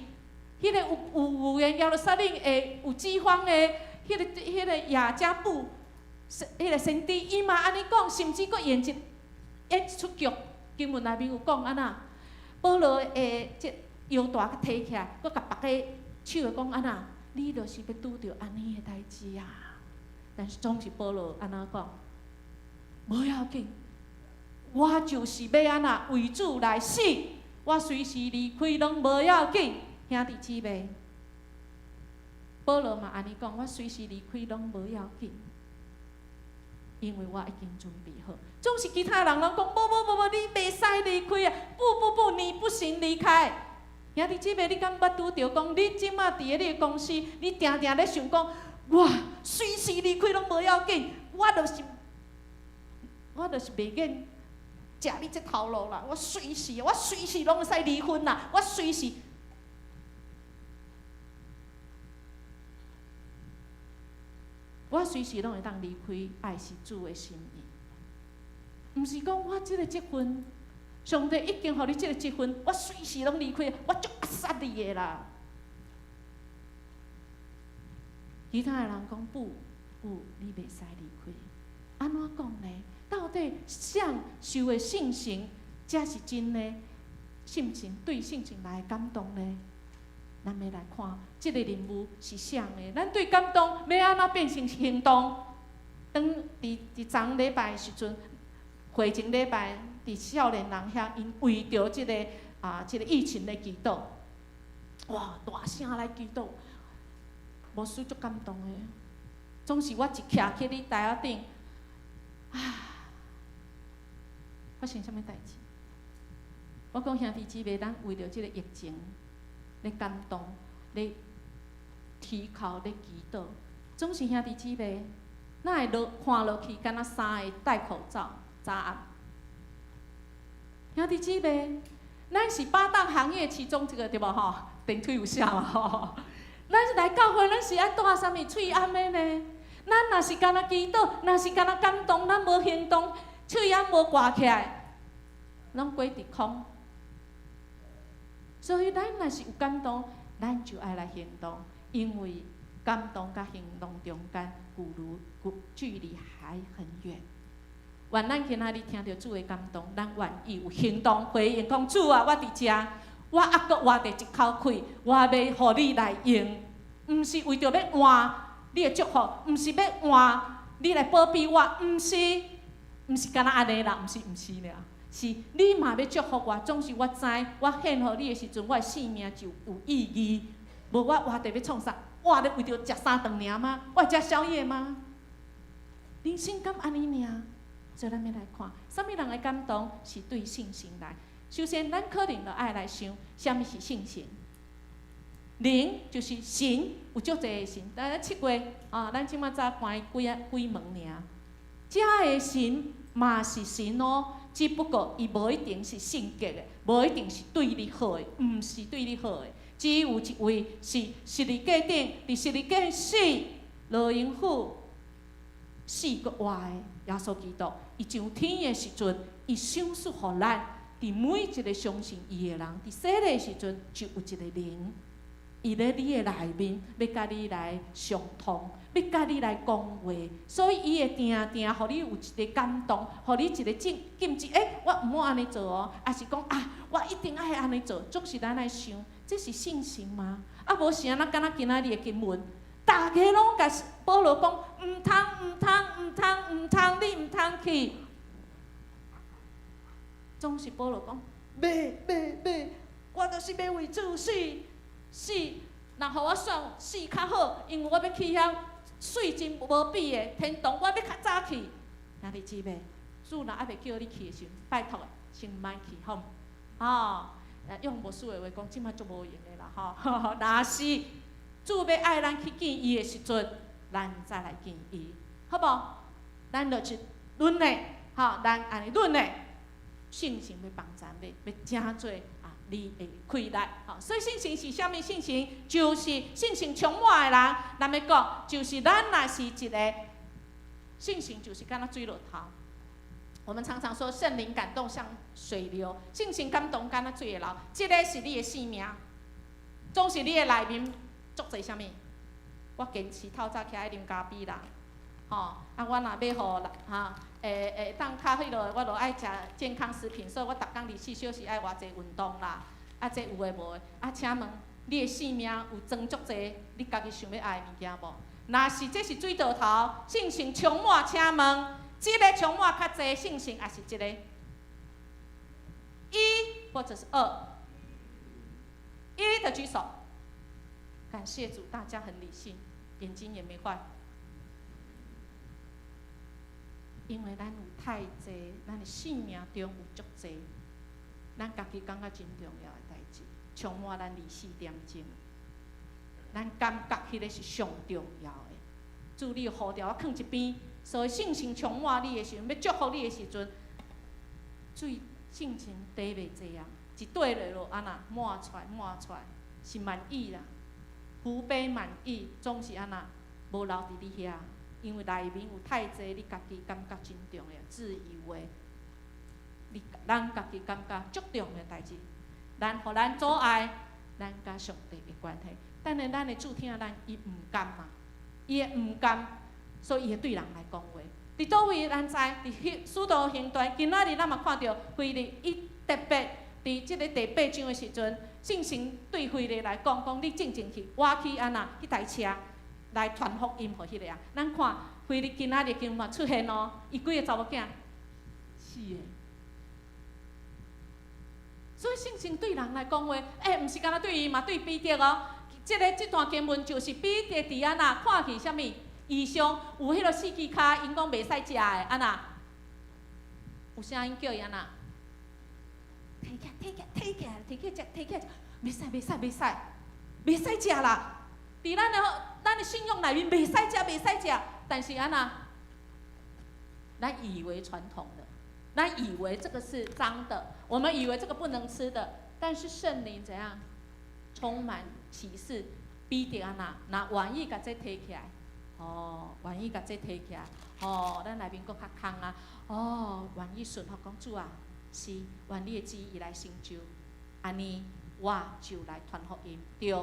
彼個有有預言耶路撒冷會有饑荒的，彼個亞加布，彼個先知伊嘛按呢講，甚至閣演一齣劇，經文內面有講按怎，保羅的這腰帶閣提起來，閣共別个手的講按怎，你就是欲拄著按呢的代誌啊！但是總是保羅按怎講，無要緊，我就是欲按怎為主來死，我隨時離開攏無要緊，兄弟姊妹，保羅嘛按呢講，我隨時離開攏無要緊，因為我已經準備好。總是其他人攏講，無無無無，你袂使離開啊！不不不，你不行離開。兄弟姊妹，你敢捌拄著講，你這馬佇咧你的公司，你定定咧想講，我隨時離開攏無要緊，我就是袂免食你這頭路啦，我隨時攏會使離婚啦，我隨時。我隨時攏會當離開，愛是主的心意，毋是講我這個職分，上帝已經予你這個職分，我隨時攏離開，我足壓殺你的啦。其他的人講不，不，你袂使離開。按怎講呢？到底誰受的聖神才是真的？聖神對聖神來感動呢？咱欲來看這个任務是啥的？咱對感動欲按怎變成行動？當佇佇昨禮拜的時陣，會前禮拜佇少年人遐，𪜶為著這個疫情咧祈禱，哇，大聲來祈禱，牧師足感動的。總是我一徛起咧台仔頂，啊，發生啥物代誌？我講兄弟姊妹，咱為著這個疫情咧感動，咧祈禱，咧祈禱，總是兄弟姊妹，哪會落看落去，敢若三个戴口罩，早暗。兄弟姊妹，咱是八大行業其中一個對無吼？電梯有寫嘛吼？咱是來教會，咱是愛帶啥物喙罨的呢？咱若是干焦祈禱，若是干焦感動，咱無行動，喙罨無掛起來，攏過佇空。所以咱若是有感動，咱就愛來行動，因為感動佮行動中間距離還很遠。願咱今仔日聽著主的感動，咱願意有行動回應，講主啊，我佇遮，我猶閣活佇一口氣，我欲予你來用，毋是為著欲換你的祝福，毋是欲換你來保庇我，毋是，毋是干焦按呢啦，毋是毋是爾。是你嘛欲祝福我，總是我知我獻予你的時陣，我的生命就有意義。無我活佇欲創啥？活咧為著食三頓爾嗎？我會食宵夜嗎？人生敢按呢爾？所以咱欲來看，啥物人的感動是對聖神來。首先，咱可能就愛來想，啥物是聖神？靈就是神，有足濟个神。咱7月啊，咱這馬才關幾仔幾門爾。遮个神嘛是神哦，只不過伊無一定是聖潔的，無一定是對你好的，毋是對你好的。只有一位是十字架頂，佇十字架死，羅盈虎死閣活的耶穌基督，伊上天的時陣，伊賞賜予咱，佇每一個相信伊的人，佇洗禮的時陣就有一個靈，伊咧你的內面，欲共你來相通，欲共你來講話，所以伊會定定予你有一個感動，予你一個禁禁止。欸，我毋好按呢做哦，抑是講啊，我一定愛按呢做。總是咱愛想，這是聖神嗎？啊，無是按怎敢若今仔日的經文，逐家攏共保羅講，毋通毋通毋通毋通，你毋通去。總是保羅講，欲欲欲，我就是欲為主死死，若予我選死較好，因為我欲去遐媠真無比的天堂，我欲較早去。兄弟姊妹，主若猶未叫你去的時陣，拜託先毋愛去，好毋？吼，用牧師的話講，這擺足無閒的啦，吼。若是主欲愛咱去見伊的時陣，咱再來見伊，好無？咱就是忍的，吼，咱按呢忍的，聖神欲幫助你，欲成做啊，你的氣力，吼。所以信心是啥物？信心就是信心充滿的人，咱欲講，就是咱若是一个信心，就是敢若水落頭。我們常常說聖靈感動像水流，聖神感動敢若水的流，這个是你的生命，總是你的內面足濟啥物？我堅持透早起來啉咖啡啦，吼，啊，我若欲予哈，會當較彼落，我就愛食健康食品，所以我逐工24小時愛偌濟運動啦，啊，這有的無的，啊，請問你的生命有裝足濟你家己想欲愛的物件無？若是這是水道頭，聖神充滿，請問這个充滿較濟信心，抑是這个？一或者是二？一的舉手。感謝主，大家很理性，眼睛也沒壞。因為咱有太濟，咱的生命中有足濟，咱家己感覺真重要的代誌，充滿咱24點鐘。咱感覺彼个是上重要的。主你呼召我囥一邊，所以聖神充滿你的時陣，欲祝福你的時陣，水性情綴袂濟啊，一綴落就按怎滿出來滿出來，是滿溢啦。福杯滿溢，總是按怎無留佇你遐，因為內面有太濟你家己感覺真重要，自以為你咱家己感覺足重要的代誌，咱予咱阻礙咱佮上帝的關係。但是咱的主疼咱，伊毋甘嘛，伊會毋甘，所以伊會對人來講話。佇佗位咱知，佇彼使徒行傳，今仔日咱嘛看著腓力，伊特別佇這个第八章的時陣，聖神對腓力來講，講你進前去，我去按怎彼台車來傳福音予彼个人。咱看腓力今仔日經嘛出現哦，伊幾个查某囝？四个。所以聖神對人來講話，毋是干焦對伊嘛，對彼得哦。這个這段經文就是彼得佇按怎看見啥物異象，有彼个四支跤，𪜶講袂使食的，按怎？有聲音叫伊按怎？提起來，提起來，提起來，提起來食，提起來食，袂使，袂使，袂使，袂使食啦！佇咱的信仰內面袂使食，袂使食，但是按怎？咱以為傳統的，咱以為這個是髒的，我們以為這個不能吃的，但是聖靈怎樣？充滿啟示，彼得按怎？若願意共這提起來，哦，願意共這提起來，哦，咱內面閣較空啊，哦，願意順服講主啊，是願你的旨意來成就，按呢我就來傳福音，對，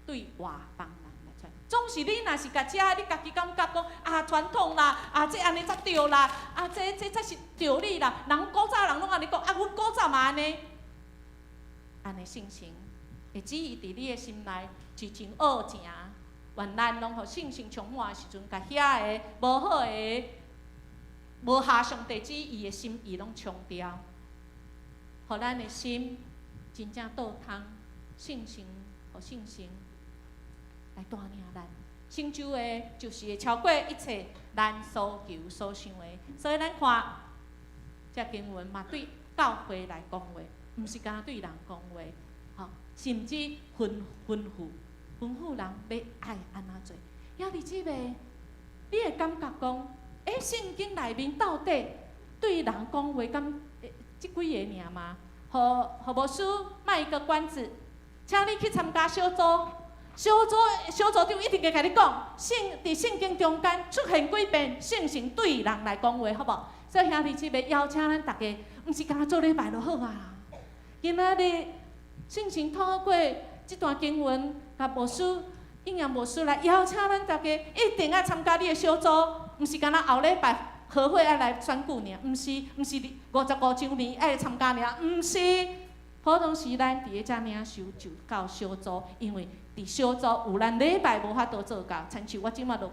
對外邦人來傳。總是你若是共食，你家己感覺講啊傳統啦，啊這按呢才對啦，啊這才是道理啦。人古早人攏按呢講，啊阮古早嘛按呢，按呢信心會只伊佇你的心內是真惡情。願咱攏予聖神充滿的時陣，共遐个無好的、無合上帝旨意的心意攏沖掉，予咱的心真正倒空，聖神予聖神來帶領咱，成就的，就是會超過一切咱所求所想的。所以咱看這經文嘛，對教會來講話，毋是干焦對人講話，吼，甚至吩咐人欲愛按怎做。兄弟姊妹，你會感覺講，聖經內面到底對人講話敢這幾个爾嗎？予牧師賣一個關子，請你去參加小組，小組長一定會共你講，佇聖經中間出現幾遍聖神對人來講話，好無？所以兄弟姊妹邀請咱逐家，毋是干焦做禮拜就好啊。今仔日聖神透過這段經文，共牧師、應陽牧師來邀請咱逐家，一定愛參加你的小組，毋是干焦後禮拜和會愛來選舉爾，毋是，毋是55週年愛參加爾，毋是。普通時咱佇咧遮領受就到小組，因為佇小組有咱禮拜無法度做到，親像我這擺都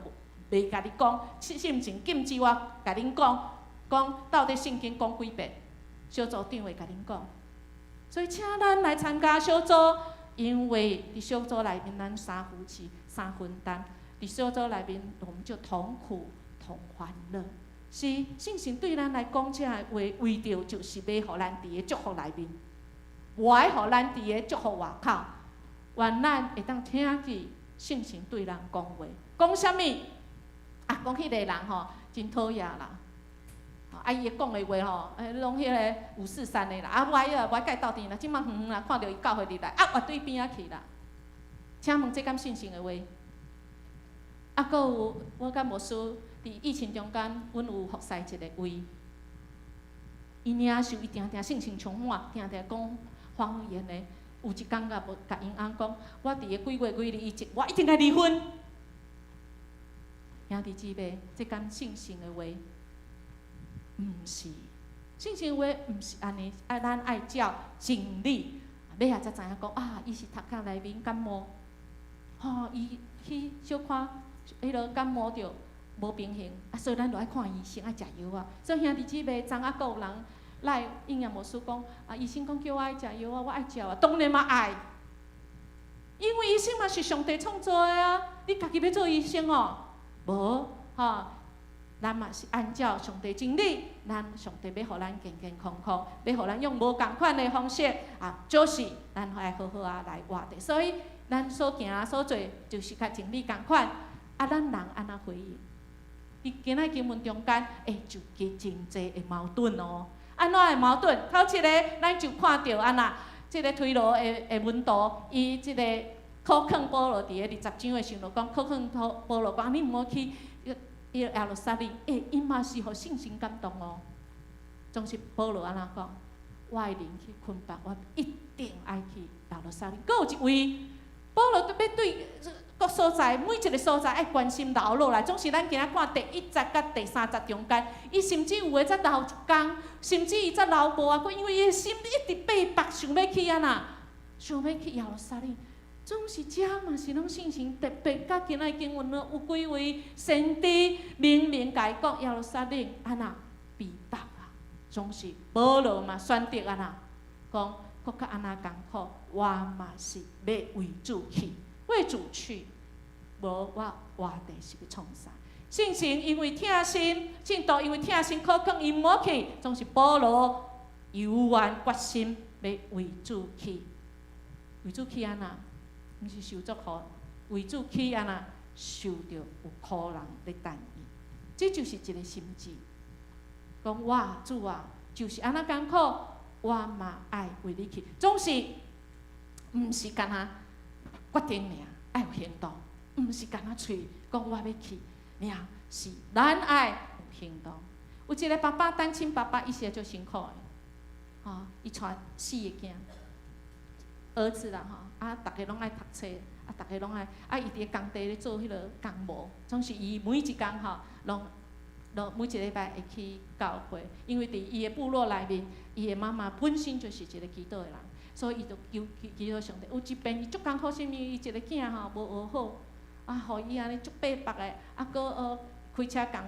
袂共你講，信前禁止我共恁講，講到底聖經講幾遍，小組長會共恁講。所以請咱來參加小組，因為佇小組內面，咱三扶持、三分擔。佇小組內面，我們就同苦同歡樂。是聖神對咱來講這个話，為著就是欲予咱佇个祝福內面，無愛予咱佇个祝福外口。願咱會當聽見聖神對咱講話，講啥物？啊，講彼個人吼，真討厭啦！啊，伊講的話吼，攏彼个五四三的啦，啊，無愛啊，無愛共伊鬥陣啦，這擺遠遠啦，看著伊教會入來，啊，越對邊仔去啦。請問這敢聖神的話？啊，閣有我佮牧師佇疫情中間，阮有服侍一个位，伊領受伊定定聖神充滿，定定講方言的。有一工共無共𪜶翁講，我佇个幾月幾日以前，我一定愛離婚。兄弟姊妹，這敢聖神的話？毋是，聖神話毋是按呢，愛咱愛照真理，尾仔才知影講啊，伊是讀冊內面感冒，吼，伊去小可彼落感冒著無平衡，啊，所以咱著愛看醫生，愛食藥啊。所以兄弟姊妹，昨仔閣有人來應驗牧師講，啊，醫生講叫我愛食藥啊，我愛食啊，當然嘛愛，因為醫生嘛是上帝創造的啊，你家己欲做醫生哦？無，吼。咱嘛是按照上帝真理，咱上帝欲予咱健健康康，欲予咱用無仝款的方式啊，就是咱愛好好仔來活的。所以咱所行所做，就是佮真理仝款。啊，咱人按怎回應？佇今仔經文中間，欸，就加真濟的矛盾哦。按怎的矛盾？頭一个，咱就看著按怎，這个推羅的門徒，伊這个苦勸保羅佇个20章的時陣講，苦勸保羅講，你毋好去。伊耶路撒冷，欸，伊嘛是予聖神感動哦。總是保羅按怎講？我的靈去捆綁，我一定愛去耶路撒冷。閣有一位，保羅欲對各所在每一个所在愛關心留落來。總是咱今仔看第一節佮第三節中間，伊甚至有的才留一工，甚至伊才留無偌久，因為伊的心一直被縛，想欲去按怎，想欲去耶路撒冷。總是這嘛是攏聖神特別，佮今仔經文呢有幾位先知明明共伊講耶路撒冷按怎被縛啊，總是保羅嘛選擇按怎講，閣較按怎艱苦，我嘛是欲為主去，為主去，無我活著是欲創啥？聖神因為疼心，信徒因為疼心苦勸伊毋好去，總是保羅猶原決心欲為主去，為主去按怎？毋是受祝福，為主去按怎受著有苦難咧等伊，這就是一个心志。講我主啊，就是按怎艱苦，我嘛愛為你去。總是毋是干焦決定爾，愛有行動，毋是干焦喙講我欲去爾，是咱愛有行動。有一个爸爸單親爸爸，伊是足辛苦的，吼，伊帶四个囝。兒子啦吼，啊，逐家攏愛讀冊，啊，逐家攏愛，啊，伊佇工地咧做彼个工模，總是伊每一工吼，攏每一禮拜會去教會，因為佇伊的部落內面，伊的媽媽本身就是一个祈禱的人，所以伊就求祈禱上帝。有一遍伊足艱苦，啥物？伊一个囝吼無學好，啊，予伊按呢足白目的，啊，閣開車共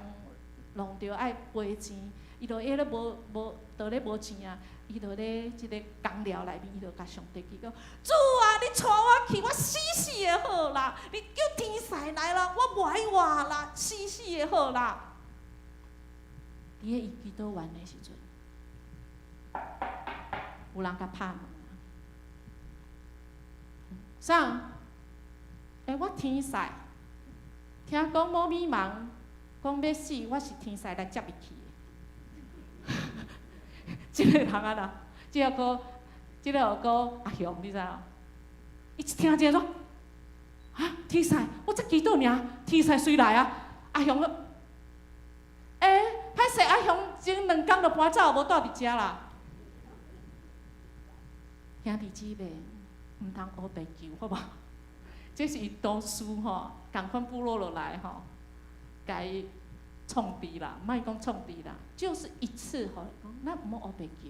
弄著愛賠錢，伊就伊咧無無，就咧無錢啊。伊就咧這个工寮內面，伊就共上帝祈禱：主啊，你帶我去，我死死會好啦！你叫天使來啦，我無愛活啦，死死會好啦！佇咧伊祈禱完的時陣，有人共拍門。啥？欸，我天使，聽講某咪人講欲死，我是天使來接伊去。這个人按怎？這个阿雄，你知無？伊一聽這个說，啊，天使，我才祈禱爾，天使隨來啊！阿雄講，欸，歹勢阿雄前兩工就搬走，無蹛佇遮啦。兄弟姊妹，毋通烏白求，好無？這是伊當初吼，仝款部落落來吼，共伊創治啦，莫講創治啦，就是一次吼，咱毋好烏白求。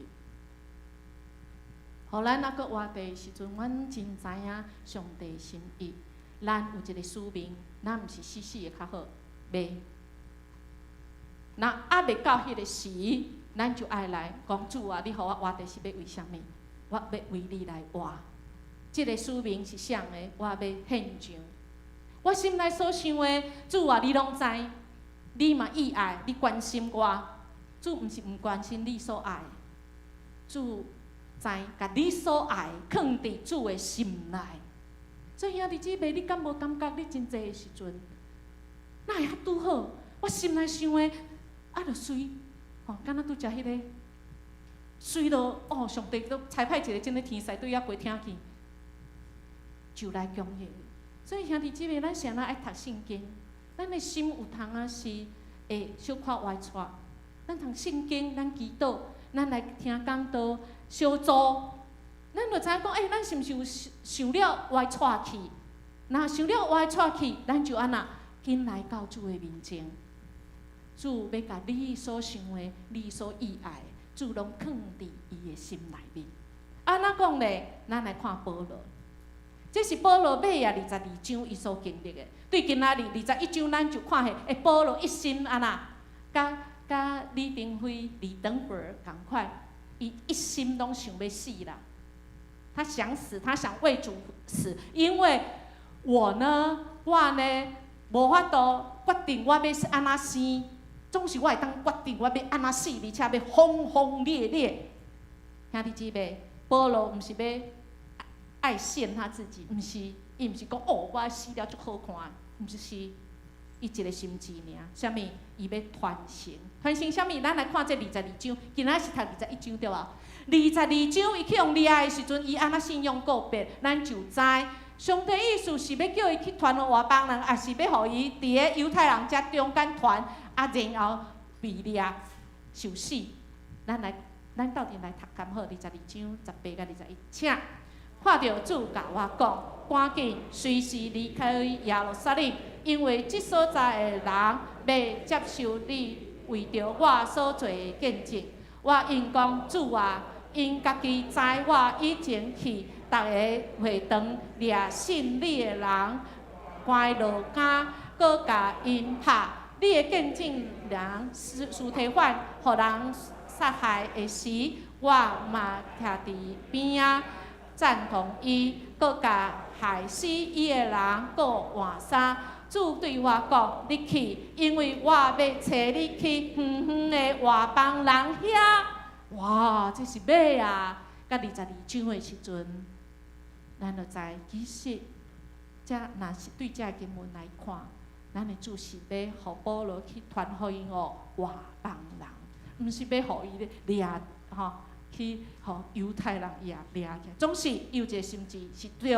予咱猶閣活的時陣，阮真知影上帝心意。咱有一个使命，咱毋是死死會較好，袂。若猶未到彼个時，咱就愛來講主啊！你予我活著是欲為啥物？我欲為你來活。這个使命是啥的？我欲獻上。我心內所想的，主啊，你攏知，你嘛意愛，你關心我。主毋是毋關心你所愛，主知共你所愛囥佇主的心內。所以兄弟姊妹，你敢無感覺你真濟的時陣，哪會較拄好？我心內想的，啊，就隨，吼，敢若拄才彼个，隨著哦，上帝都差派一個這个天使對遐過聽去，就來供應。所以兄弟姊妹，咱啥人愛讀聖經？咱的心有通仔是會小可歪跙。咱讀聖經，咱祈禱，咱來聽講道，小組，咱就知影講，欸，咱是毋是有想了歪跙去？若想了歪跙去，咱就按怎緊來到主的面前。主欲共你所想的、你所意愛的，主攏囥佇伊的心內面。按怎講咧？咱來看保羅，這是保羅尾仔二十二章伊所經歷的。對今仔日二十一章，咱就看彼，欸，保羅一心按怎，佮佮李登輝、李登輝仝款，伊一心攏想欲死啦。他想死，他想為主死，因為我呢，我呢，無法度決定我欲按怎生，總是我會當決定我欲按怎死，而且欲轟轟烈烈。兄弟姊妹，保羅毋是欲愛獻他自己，毋是，伊毋是講哦，我死了足好看，毋是，是伊一个心志爾，啥物？伊欲傳承，傳承啥物？咱來看這二十二章，今仔是讀二十一章對無？二十二章，伊去予掠的時陣，伊按怎信仰告白，咱就知上帝意思是欲叫伊去傳予外邦人，抑是欲予伊佇个猶太人遮中間傳，啊，然後被掠受死。咱來，咱鬥陣來讀敢好？二十二章十八佮二十一，請看著主共我講，趕緊隨時離開耶路撒冷，因為這所在的人袂接受你為著我所做的見證。我應講主啊，𪜶家己知我以前去逐个會堂掠信你的人，關落監，閣共𪜶拍。你的見證人司司提反，予人殺害的時，我嘛徛佇邊仔贊同伊，閣共害死伊的人閣換衫。主對我講：你去，因為我欲差你去遠遠的外邦人遐。哇，這是尾仔，佮二十二章的時陣，咱就知其實，這若是對這經文來看，咱的主是欲予保羅去傳福音予外邦人，毋是欲予伊咧掠吼去予猶太人掠掠起來。總是伊有一個心志是對，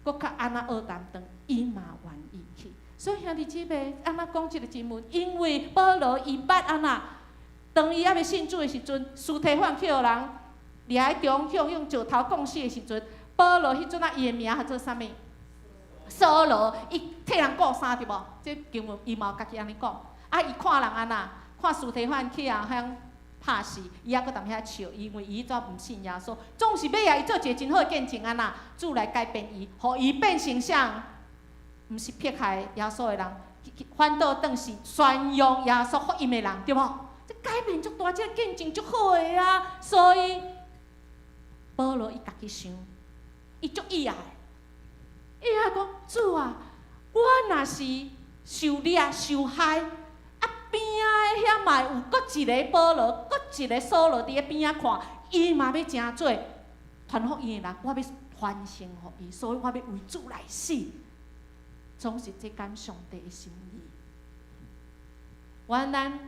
閣較按怎學擔當，伊嘛願意去。所以兄弟姊妹，按怎講這個經文？因為保羅伊捌按怎，當伊猶未信主的時陣，司提反去予人掠佇中向用石頭摃死的時陣，保羅彼陣仔伊的名號做啥物？掃羅，伊替人顧衫對無？這經文伊嘛有家己按呢講。啊，伊看人按怎，看司提反去予人拍死，伊猶閣踮遐笑，因為伊彼陣毋信耶穌，總是尾仔伊做一個真好的見證按怎，主來改變伊，予伊變成啥？毋是迫害耶穌的人，反倒轉是宣揚耶穌福音的人，對無？這改變足大，這個見證足好的啊！所以保羅伊家己想，伊足意愛，伊愛講主啊，我若是受掠受害，啊邊仔的遐嘛有閣一个保羅，閣一个掃羅佇咧邊仔看，伊嘛欲成做傳福音的人，我欲傳承予伊，所以我欲為主來死，總是這敢上帝的心意。原咱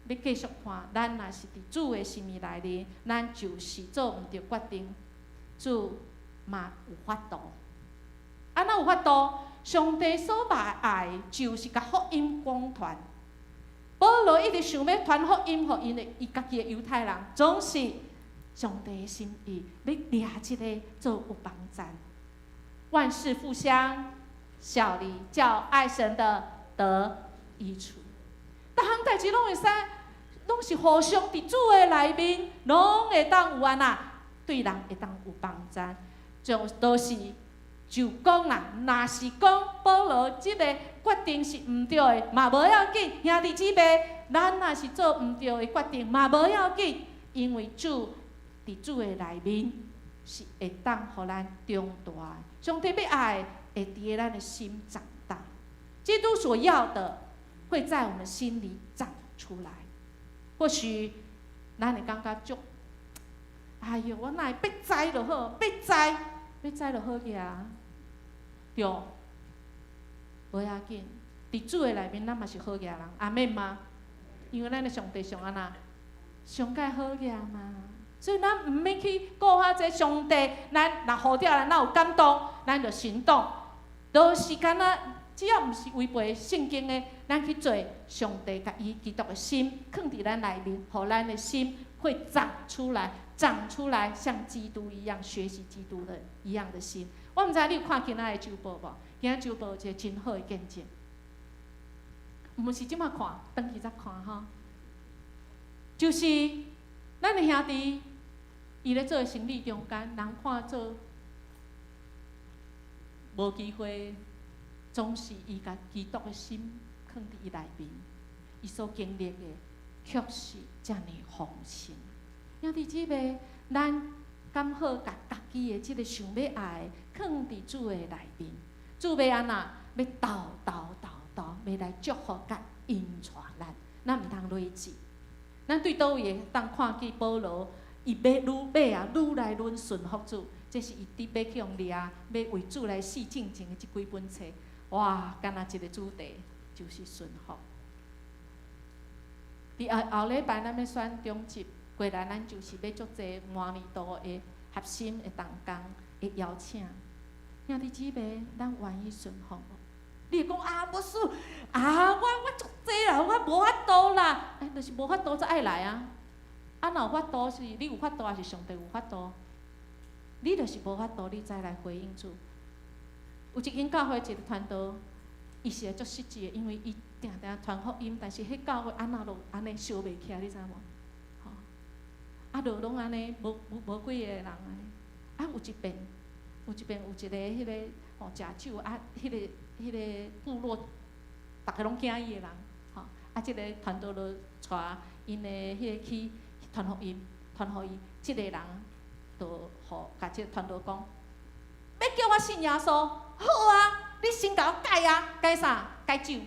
欲繼續看，咱若是佇主的心意內面，咱就是做毋著決定，主嘛有法度。按怎有法度？上帝所愛就是共福音廣傳。保羅一直想欲傳福音予𪜶的伊家己的猶太人，總是上帝的心意，欲掠這个做有幫贊。萬事互相效力，叫愛神的得益處。逐項代誌攏會使，攏是互相佇主的內面，攏會當有按怎，對人會當有幫贊。就都是就講啦，若是講保羅這个決定是毋對的，嘛無要緊。兄弟姊妹，咱若是做毋對的決定，嘛無要緊，因為主佇主的內面是會當予咱長大的。上帝欲愛，會佇咱的心長基督所要的，會在我們心裡長出來。或許，咱會感覺足，哎喲，我哪會欲知就好，欲知，欲知就好額啊，對，無要緊。佇主的內面，咱嘛是好額人，阿們嗎？因為咱的上帝上按怎，上蓋好額嘛。所以咱毋免去顧遐濟上帝，咱若呼召咱，咱有感動，咱就行動。就是敢若只要毋是違背聖經的，咱去做上帝共伊基督的心，囥佇咱內面，予咱的心會長出來，長出來像基督一樣，學習基督的一樣的心。我毋知你有看今仔的週報無？今仔週報有一個真好的見證，毋是這馬看，轉去才看吼。就是咱的兄弟，伊咧做的生理中間，人看做無機會，總是伊共基督的心囥佇伊內面，伊所經歷的卻是遮爾豐盛。兄弟姊妹，咱敢好共家己的這个想欲愛的，囥佇主的內面，主欲按怎？欲沓沓沓沓，欲來祝福佮引帶咱，咱毋通累積。咱對佗位會當看見保羅，伊欲愈欲啊，愈來愈順服主，這是伊佇欲去予掠，欲為主來死進前的這幾本冊，哇，敢若一個主題就是順服。佇後後禮拜咱欲選長執，過來咱就是欲足濟滿年度的合心的同工的邀請。兄弟姊妹，咱願意順服無？你會講啊，牧師啊，我足濟啦，我無法度啦，欸，就是無法度才愛來啊。啊，若有法度是你有法度，還是上帝有法度？你就是無法度，你才來回應主。有一間教會一個傳道，伊是會足實際的，因為伊定定傳福音，但是彼教會按怎都按呢燒袂起來，你知無？吼，啊，就攏按呢，無幾個人按呢。啊，有一遍有一個彼個吼食酒啊，彼個部落，逐家攏驚伊的人，吼，啊，這个傳道就帶𪜶的彼個去傳福音，傳予伊，這个人就予共這個傳道講，欲叫我信耶穌，好啊，你先共我戒啊，戒啥？戒酒，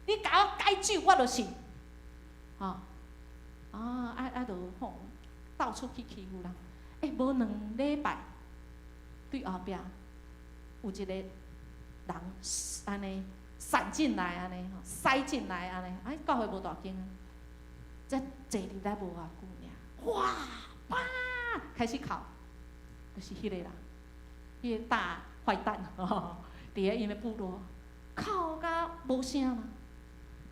你共我戒酒，我就信，吼，啊就吼，到處去欺負人，欸，無2禮拜，對後壁有一個人按呢閃進來按呢，塞進來按呢，哎，教會無大間啊，才坐入來無偌久爾，哇，啪，開始哭，就是彼個人，彼個大壞蛋，佇咧𪜶的部落，哭甲無聲啦，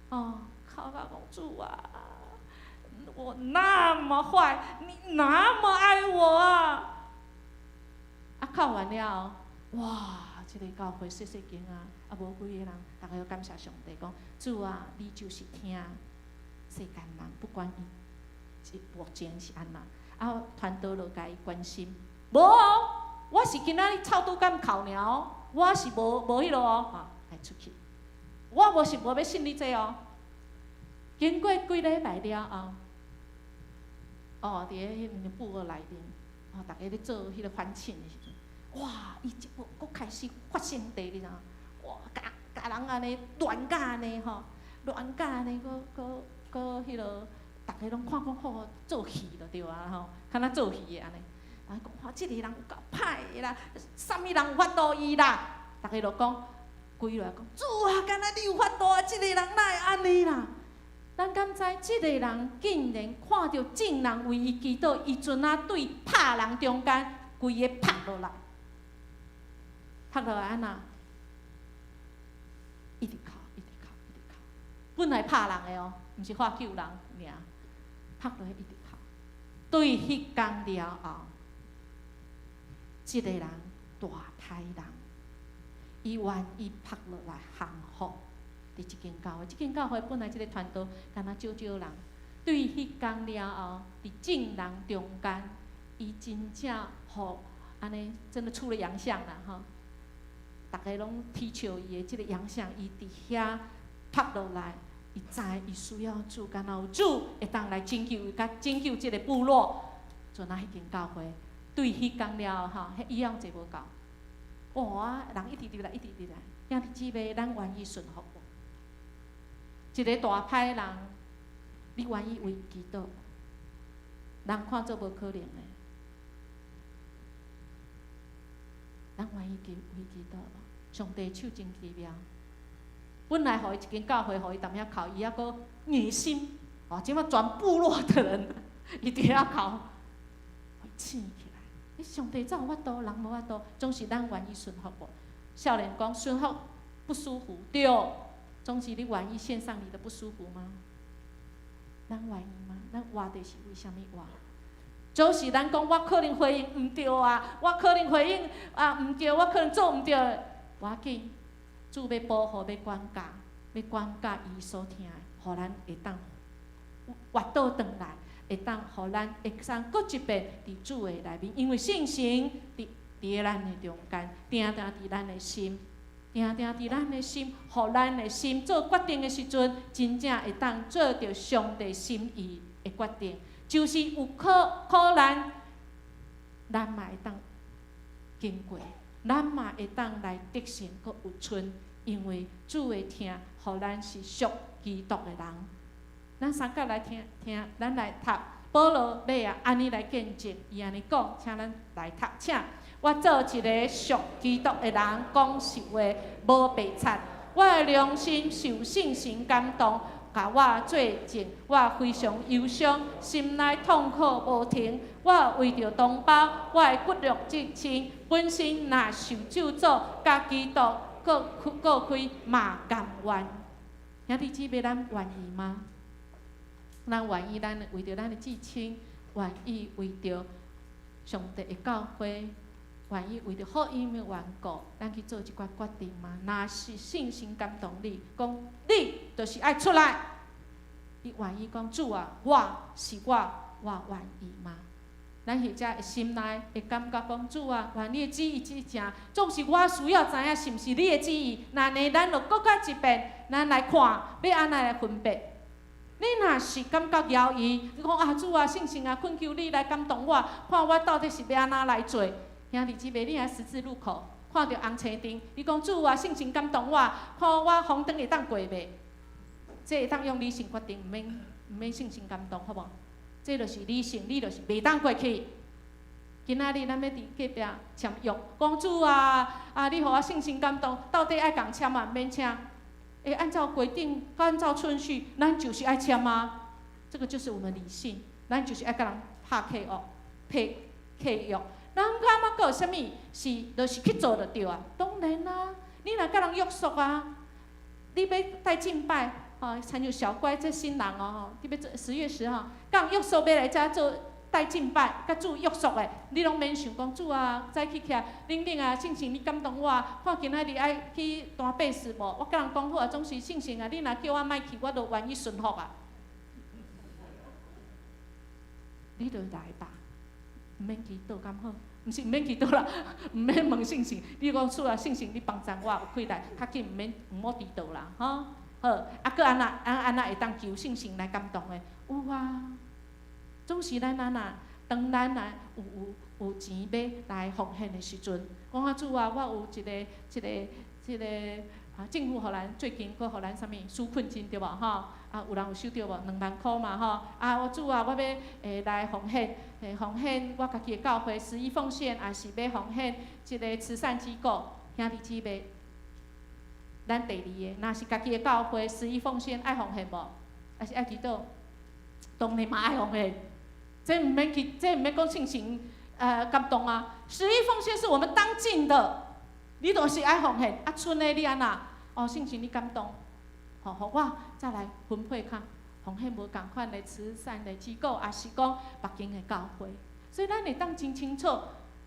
哦，哭甲講主啊，我那麼壞，你那麼愛我啊！啊，哭完了後，哇，這个教會細細間啊，啊無幾个人，逐家都感謝上帝，講主啊，你就是聽世間人，不管伊目前是按怎，啊，傳道就共伊關心，無哦，我是今仔日臭拄敢哭爾哦，我是無彼落哦，哈，來出去，我無是無欲信你這哦。經過幾禮拜了後，哦，佇咧彼个部落內面，哦，逐家咧做彼个歡慶的時陣，哇，伊這部閣開始發聖地，你知影？哇，共共人按呢亂共按呢吼，亂共按呢，閣閣閣彼落，逐家攏看講好做戲就對啊吼，敢若做戲的按呢。啊，講哇，這个人有夠歹的啦，啥物人有法度伊啦？逐家就講，規落來講，主啊，敢若你有法度啊，這个人哪會按呢啦？咱敢知這个人竟然看著眾人為伊祈禱，伊陣仔對拍人中間，規个拍落來，拍落來按怎？一直哭，一直哭，一直哭。本來拍人的哦，毋是喝酒人爾，拍落來一直哭。對彼工了後，這个人大歹人，伊願意拍落來降服。佇這間教會，這間教會本來這个傳道敢若少少人，對彼工了後，佇眾人中間，伊真正予按呢，真的出了洋相啦吼！逐家攏恥笑伊的這个洋相，伊佇遐拍落來，伊知伊需要主，敢若有主會當來拯救伊，共拯救這个部落。陣仔彼間教會，對彼工了後吼，彼以後坐無夠，哇！人一直入來，一直入來。兄弟姊妹，咱願意順服無？一个大歹人，你願意為祈禱？人看做無可能的，咱願意為祈禱無？上帝手真奇妙，本來予伊一間教會，予伊踮遐哭，伊猶閣硬心，哦，這馬全部落的人，伊佇遐哭，會醒起來。你上帝怎有法度，人無法度，總是咱願意順服無？少年講順服不舒服，對，總是你願意獻上你的不舒服嗎？咱願意嗎？咱活的是為啥物活？就是咱講，我可能回應毋對啊，我可能回應啊毋對，我可能做毋對，無要緊，主欲保護，欲管教，欲管教伊所疼的，予咱會當活倒轉來，會當予咱會當閣一遍佇主的內面，因為聖神佇咱的中間，定定佇咱的心，定定佇咱的心，予咱的心做決定的時陣，真正會當做著上帝心意的決定。就是有苦苦難，咱嘛會當經過，咱嘛會當來得勝，閣有春，因為主的疼，予咱是屬基督的人。咱三角來聽聽，咱來讀保羅尾仔按呢來見證，伊按呢講，請咱來讀，請我做一個屬基督的人，講實話，無白賊，我的良心受聖神感動，共我做證，我非常憂傷，心內痛苦無停。我為著同胞，我的骨肉至親，本身若受咒詛，佮基督隔開嘛甘願。兄弟姊妹，咱願意嗎？咱願意，咱為著咱的至親，願意為著上帝的教會，願意為著福音的緣故，咱去做這寡決定嗎？若是聖神感動你，講你就是愛出來，你願意講主啊，我是我，我願意嗎？咱或者心內會感覺講主啊，願你的旨意這正，總是我需要知影是毋是你的旨意。若呢，咱就閣較一遍，咱來看欲按怎來分別。你若是感覺猶豫，你講啊主啊，聖神啊，懇求你來感動我，看我到底是欲按怎來做。兄弟姊妹，你佇十字路口看著紅青燈，你講主啊，聖神感動我，看我紅燈會當過袂？這會當用理性決定，毋免聖神感動，好無？這就是理性，你就是袂當過去。今仔日咱欲佇隔壁簽約，講主啊，啊你予我聖神感動，到底愛共簽啊，毋免請？會按照規定，按照順序，咱就是愛簽啊。這個就是我們理性，咱就是愛共人拍契約，拍契約。咱感覺閣有啥物是，就是去做就對啊。當然啦，你若佮人約束啊，你欲帶敬拜，吼，親像小乖這新人哦，吼，你欲做10月10號，佮人約束欲來遮做帶敬拜，佮主約束的，你攏免想講主啊，早起起來，恁恁啊，聖神你感動我，看今仔日愛去彈貝斯無？我佮人講好啊，總是聖神啊，你若叫我莫去，我就願意順服啊。你就來吧，毋免祈禱敢好？毋是毋免祈禱啦，毋免問聖神。你講主啊，聖神你幫助我有氣力，較緊毋免毋好遲到啦，吼。好，啊，閣按怎按按怎會當求聖神來感動的？有啊，總是咱按怎，當咱啊有錢欲來奉獻的時陣，講啊主啊，我有一個一個一個啊，政府予咱最近閣予咱啥物紓困金對無吼？啊，有人有收著無？2萬箍嘛吼？啊，我主啊，我欲來奉獻，奉獻我家己的教會十一奉獻，抑是欲奉獻這个慈善機構，兄弟姊妹。咱第二个，若是家己的教會十一奉獻愛奉獻無？抑是愛祈禱？當然嘛愛奉獻。這毋免去，這毋免講聖神感動啊。十一奉獻是我們當盡的，你就是愛奉獻。啊，賰的你按怎？哦，聖神你感動，予我再來分配較奉獻無仝款的慈善的機構，抑是講別間的教會。所以咱會當真清楚，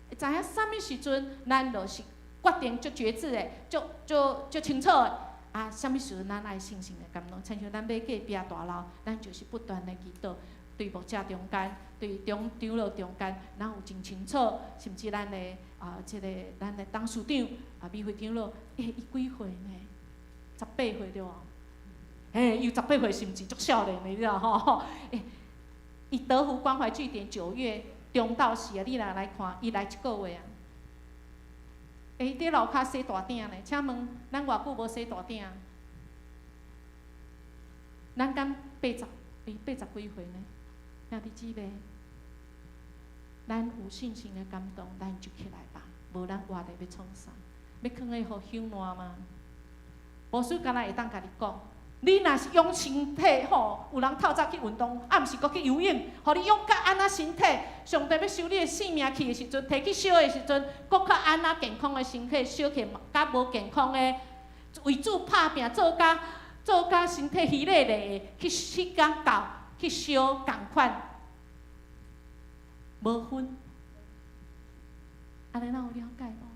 會知影啥物時陣，咱就是決定足決志的，足足足清楚的。啊，啥物時陣咱愛聖神的感動，親像咱欲隔壁大樓，咱就是不斷的祈禱，對牧者中間，對長長老中間，咱有真清楚，甚至咱的啊，這个咱的董事長啊，美惠長老，欸，伊幾歲呢？18歲對無？嘿，伊有十八歲，是毋是足少年的？你知道吼？欸，伊德福關懷據點9月中晝時啊，你若來看，伊來一個月啊。會佇樓跤洗大鼎呢？請問咱偌久無洗大鼎？咱敢80，欸，80幾歲呢？兄弟姊妹，咱有信心的感動，咱就起來吧。無咱活咧欲創啥？欲囥咧予朽爛嗎？無輸敢若會當共你講，你若是養身體吼，有人透早去運動，啊，毋是閣去游泳，予你養甲按呢身體，上帝欲收你的性命去的時陣，提去燒的時陣，閣較按呢健康的身體燒去，佮無健康的，為主拍拚做甲身體虛咧咧的，去彼工到去燒仝款，無分，按呢咱有了解無？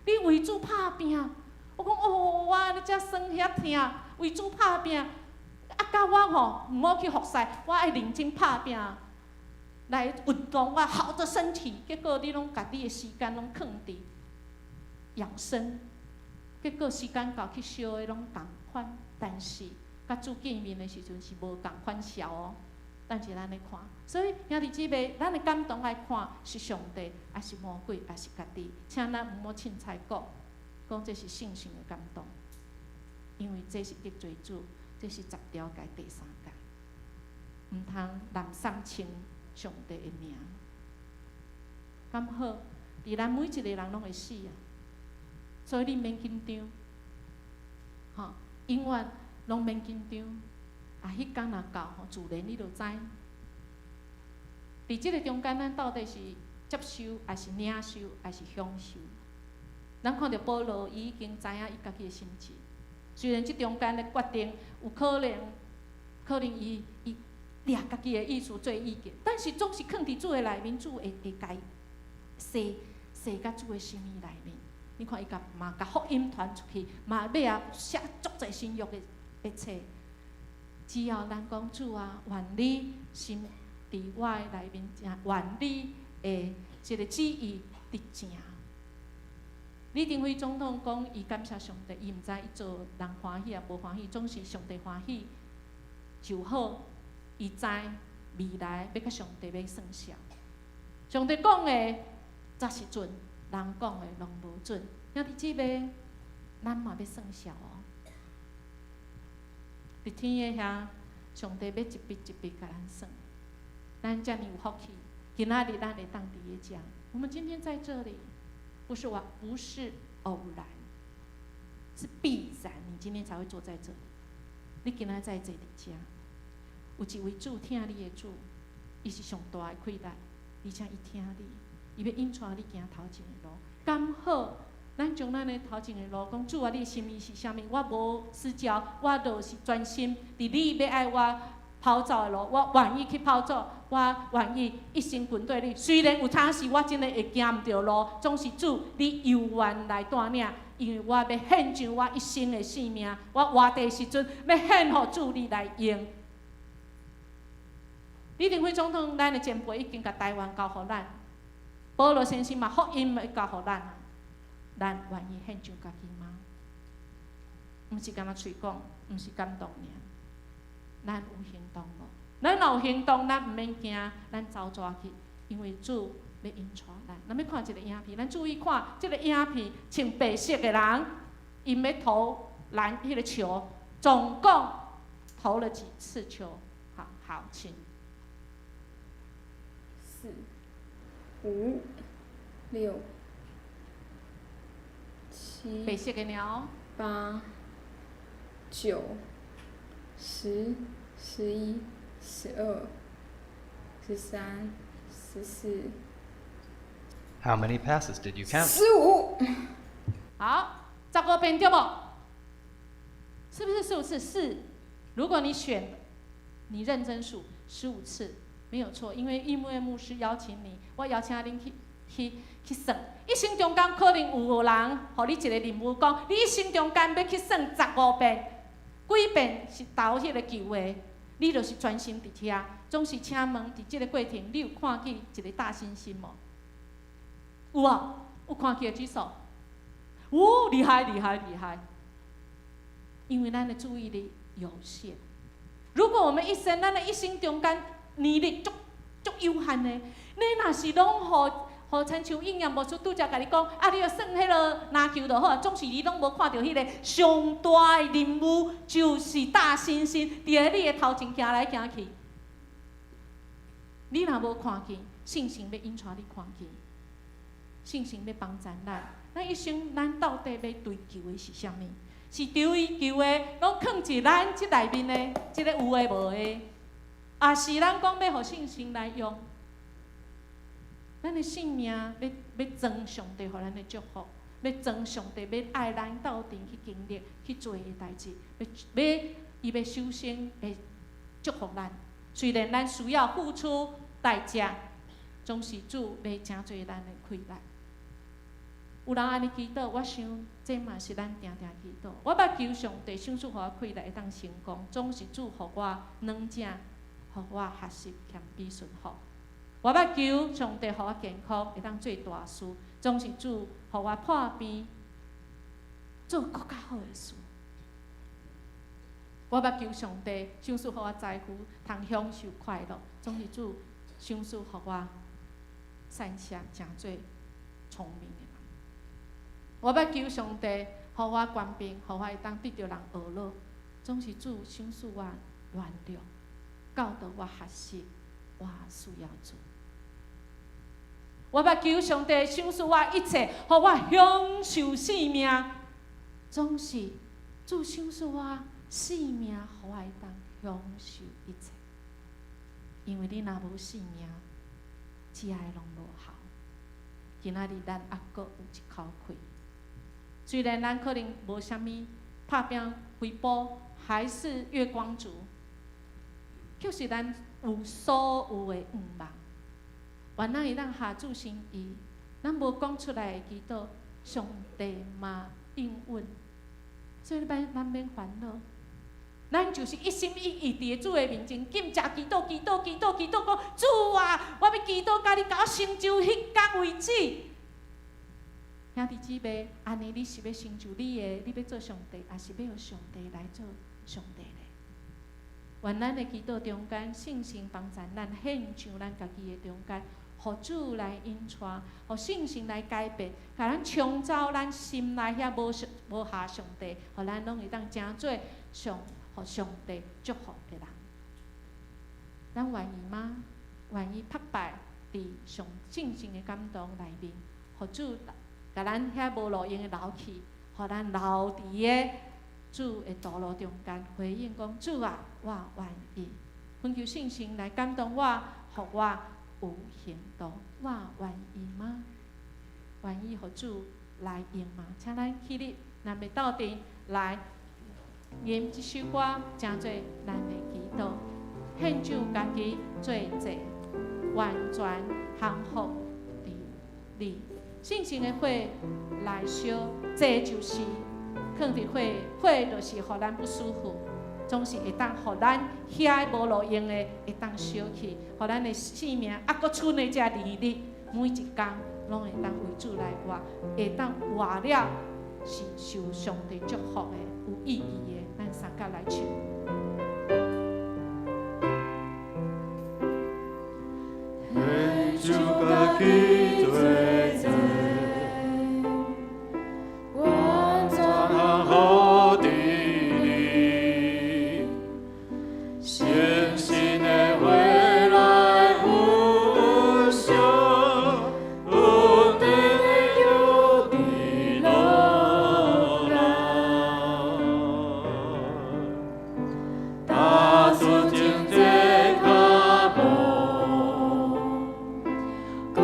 你為主拍拚，我講哦，我按呢遮酸遐疼，為主拍拚，啊，佮我吼毋好去服侍，我愛認真拍拚來運動，我好的身體，結果你攏共你的時間攏囥佇養生，結果時間到去燒的攏仝款，但是佮主見面的時陣是無仝款燒哦。但是咱咧看，所以兄弟姊妹，咱的感動愛看是上帝，抑是魔鬼，抑是家己？請咱毋好凊彩講，講這是聖神的感動，因為這是得罪主，這是十條誡第三誡，毋通濫訕稱上帝的名。敢好？佇咱每一個人攏會死啊，所以你免緊張，吼，永遠攏免緊張。啊，彼工若到吼，自然你就知。佇這个中間，咱到底是接受，抑是領受，抑是享受？咱看著保羅，伊已經知影伊家己的心志。雖然這中間的決定有可能，可能伊掠家己的意思做意見，但是總是囥佇主的內面，主會共伊洗洗佮主的心意內面。你看伊共嘛共福音傳出去，嘛尾仔寫足濟新約的冊。只要咱講主啊，願你心佇我的內面，願你的這個旨意得成。李登輝總統講，伊感謝上帝，伊毋知伊做人歡喜抑無歡喜，總是上帝歡喜就好。伊知未來欲佮上帝欲算數。上帝講的才是準，人講的攏無準。兄弟姊妹，咱嘛欲算數哦。佇天的遐，上帝欲一筆一筆共咱算。咱遮爾有福氣，今仔日咱會當佇咧遮。我們今天在這裡，不是我，不是偶然，是必然。你今天才會坐在這裡。你今仔載坐佇遮，有一位主疼你的主，伊是上大的氣力，而且伊疼你，伊欲引帶你行頭前的路。敢好？咱將咱的頭前的路講，主啊，你的心意是啥物？我無私交，我就是專心佇你欲愛我跑走的路，我願意去跑走，我願意一生跟綴你。雖然有當時我真的會行毋著路，總是主你猶原來帶領，因為我欲獻上我一生的性命，我活的時陣欲獻予主你來用。李登輝總統，咱的前輩已經共台灣交予咱，保羅先生嘛福音欲交予咱。咱願意獻上家己嗎？毋是干焦喙講，毋是感動爾。咱有行動無？咱若有行動，咱毋免驚，咱走跩去，因為主欲引帶咱。咱欲看一個影片，咱注意看這個影片，穿白色的人，𪜶欲投籃彼個球，總共投了幾次球？好，好，請。四、五、六、七、白色的鳥。八、九、10、11、12、13、14。 How many passes did you count? 15。好，15遍對無？是不是15次？是。如果你選，你認真數15次，沒有錯。因為一木牧師邀請你，我邀請恁去算。一生中間可能有人予你一個任務，講你一生中間欲去算15遍，幾遍是投彼個球的，你就是專心佇遐。總是請問，佇這個過程，你有看見一個大猩猩無？有啊，有看見的舉手。哦，厲害厲害厲害！因為咱的注意力有限。如果我們一生，咱的一生中間年日足足有限的，你若是攏予予親像應驗牧師拄才共你講，啊，你著耍彼个籃球就好啊，總是你攏無看著彼个上大的任務，就是大猩猩佇咧你的頭前行來行去。你若無看見，聖神欲引帶你看見，聖神欲幫助咱。咱一生，咱到底欲追求的是啥物？是追求的，攏囥佇咱這內面的，這个有的無的，抑是咱講欲予聖神來用？咱的性命欲裝上帝予咱的祝福，欲裝上帝欲愛咱鬥陣去經歷去做的代誌，欲伊欲首先會祝福咱。雖然咱需要付出代價，總是主欲成做咱的氣力。有人按呢祈禱，我想這嘛是咱定定祈禱。我捌求上帝賞賜予我氣力會當成功，總是主予我軟正，予我學習謙卑順服。我捌求上帝予我健康，會當做大事，總是主予我破病，做閣較好的事。我捌求上帝賞賜予我財富，通享受快樂，總是主賞賜予我善寫誠做聰明的人。我捌求上帝予我權柄，予我會當得著人呵咾，總是主賞賜我軟弱，教導我學習，我需要主。我捌求上帝賞賜我一切，予我享受生命，總是主賞賜我生命，予我會當享受一切。因為你若無生命，這个攏無效。今仔日咱猶閣有一口氣，雖然咱可能無啥物拍拚回報，還是月光族，卻是咱有所有的願望。願咱會當下主心意，咱無講出來的祈禱，上帝嘛應允。所以咱免煩惱，咱就是一心一意佇主的面前，禁食祈禱、祈禱、祈禱、祈禱，講主啊，我欲祈禱，共你共我成就彼工為止。兄弟姊妹，按呢你是欲成就你的，你欲做上帝，抑是欲予上帝來做上帝咧？願咱的祈禱中間，聖神幫助咱獻上咱家己的中間，予主來引帶，予聖神來改變，共咱沖走咱心內遐無無合上帝，予咱攏會當成做上予上帝祝福的人。咱願意嗎？願意拍敗佇上聖神的感動內面，予主共咱遐無路用的留去，予咱留佇个主的道路中間，回應講主啊，我願意。懇求聖神來感動我，予我有行動。我願意嗎？願意予主來用嗎？請咱起立，咱欲鬥陣來吟這首歌，成做咱的祈禱，獻上家己做祭，完全降服佇你。聖神的火來燒，這就是囥佇火，火就是予咱不舒服，總是會當予咱遐無路用的會當燒去，予咱的生命猶閣賰的這二日，每一工攏會當為主來活，會當活了是受上帝祝福的、有意義的。咱相佮來唱。獻上家己做祭，完全降服佇你，聖神的火來焚燒，恩典的油滴落來，踏出前這跤步，閣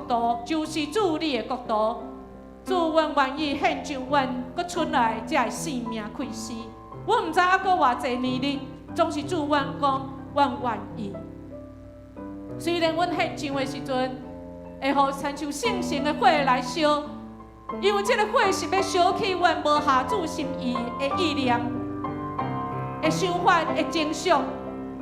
度，就是主你的國度。主，阮願意獻上阮閣出來，才會性命開始。阮毋知猶閣偌濟年日，總是主阮講，阮願意。雖然阮獻上的時陣，會予親像聖城的火來燒，因為這个火是欲燒去阮無合主心意的意念、的想法、的情緒、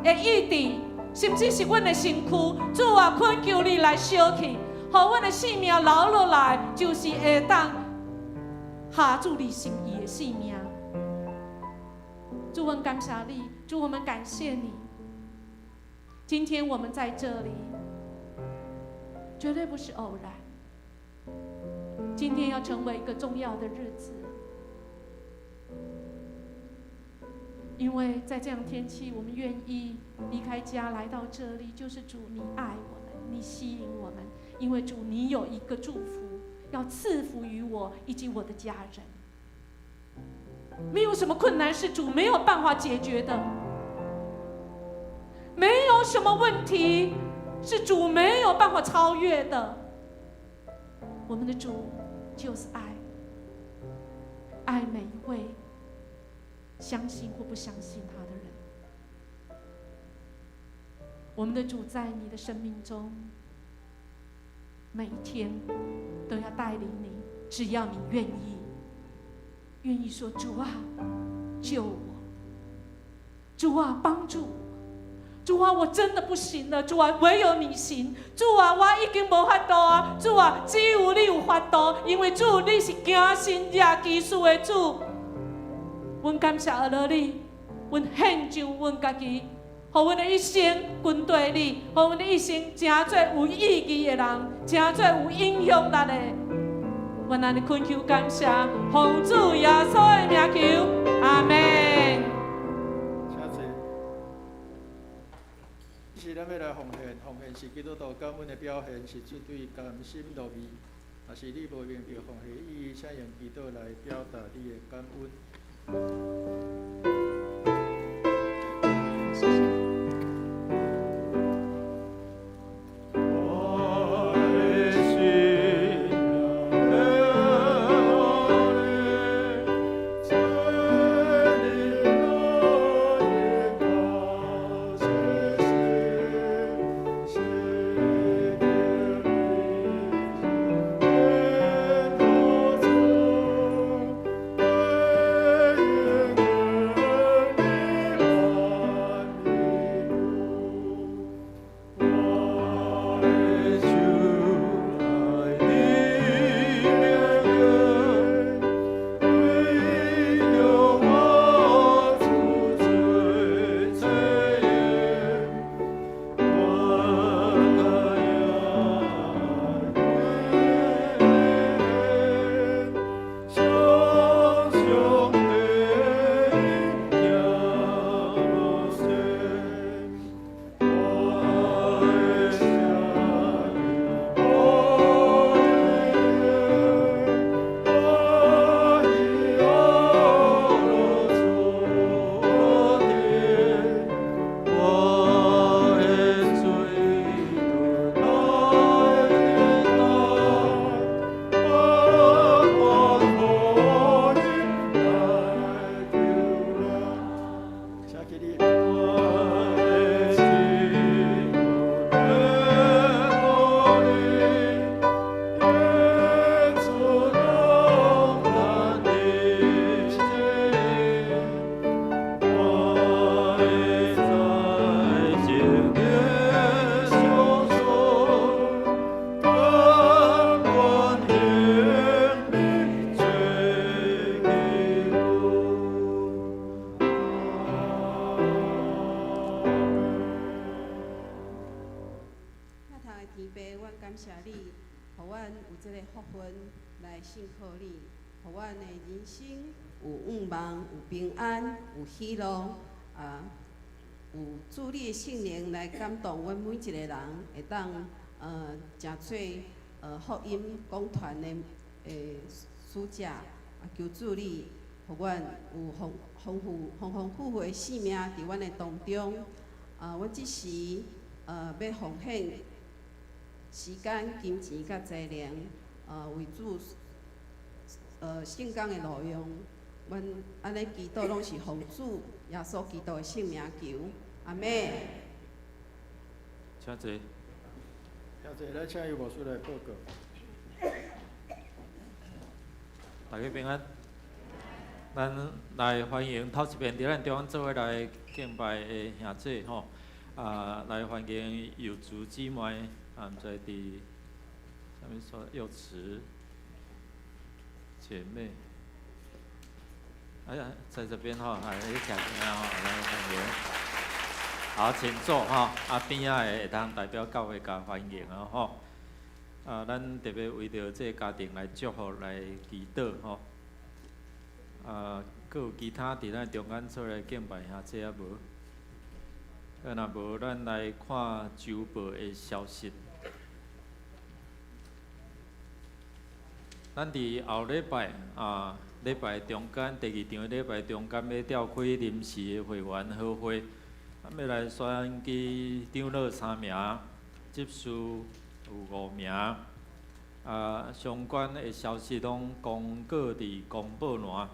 的意志，甚至是阮的身軀。主啊，懇求你來燒去，予阮的性命留落來，就是會當合主你心意的性命。主，阮感謝你，主，我們感謝你。今天我們在這裡，絕對不是偶然。今天要成為一個重要的日子，因為在這樣天氣，我們願意離開家來到這裡，就是主你愛我們，你吸引我們，因為主你有一個祝福要賜福於我以及我的家人。沒有什麼困難是主沒有辦法解決的，沒有什麼問題是主沒有辦法超越的。我們的主就是愛，愛每一位相信或不相信他的人。我們的主在你的生命中，每一天都要帶領你，只要你願意，願意說主啊，救我！主啊，幫助我！主啊，我真的不行了！主啊，唯有你行！主啊，我已經無法度啊！主啊，只有你有法度，因為主你是行神蹟奇事的主。阮感謝阿羅你，阮獻上阮家己，予阮的一生跟隨你，予阮的一生成做有意義的人，成做有影響力的。阮按呢懇求感謝，奉主耶穌的名求，阿門。請坐。是咱欲來奉獻，奉獻是基督徒感恩的表現，是絕對甘心樂意。若是你無明白奉獻意義，請用祈禱來表達你的感恩。謝謝。信靠你，予阮的人生有盼望、有平安、有喜樂，啊，有主你的聖靈來感動阮每一個人，會當成做福音講團的使者，啊，求主你，予阮有豐豐富、豐豐富富的生命佇阮的當中。啊，阮這時欲奉獻时间、金钱佮才能，为主，圣工的路用。阮按呢祈祷拢是奉主耶稣基督的圣名求，阿们。请坐。请坐，咱请尤牧师来报告。大家平安。咱来欢迎头一遍伫咱中间做伙来敬拜的兄姊吼，来欢迎幼慈姊妹，毋知伫啥物说幼慈姐妹，哎呀，在這邊吼，來你徛邊仔吼，來歡迎。好，請坐吼，邊仔的會當代表教會共歡迎啊吼。咱特別為著這个家庭來祝福、來祈禱吼。閣有其他佇咱中間做來敬拜兄姊啊無？若無，咱來看週報的消息。咱佇後禮拜啊，禮拜中間第二場禮拜中間欲召開臨時的會員好會，欲來選舉長老三名，執事有五名。相關的消息攏公告佇公報欄。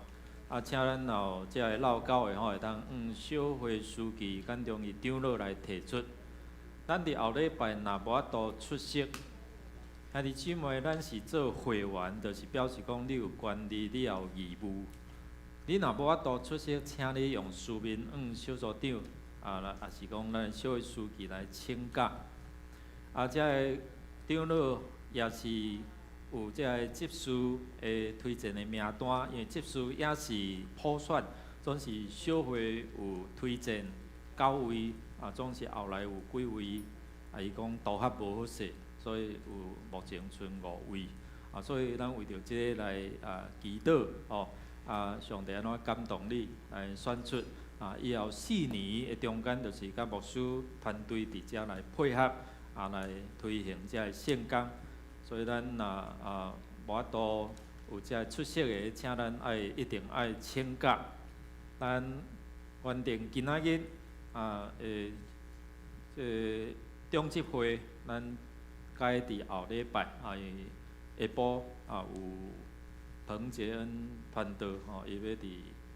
請咱若有遮个落勾的吼，會當向小會書記簡中義長老來提出。咱佇後禮拜若無法度出席，兄弟姊妹，咱是做會員，就是表示講你有權利，你也有義務。你若無法度出席，請你用書面向小組長，抑是講咱小會書記來請假。遮个長老也是有遮个執事的推薦的名單，因為執事也是普選，總是小會有推薦九位，總是後來有幾位，伊講都較無好勢，所以有目前賰五位，所以咱為著這个來祈禱吼，上帝按怎感動你來選出，以後四年的中間，就是佮牧師團隊佇遮來配合，來推行這个聖工。所以咱若無法度有遮出席的，請咱愛一定愛請假。咱原定今仔日會這個中執會，咱改佇後禮拜因為下晡有彭傑恩傳道吼，伊欲佇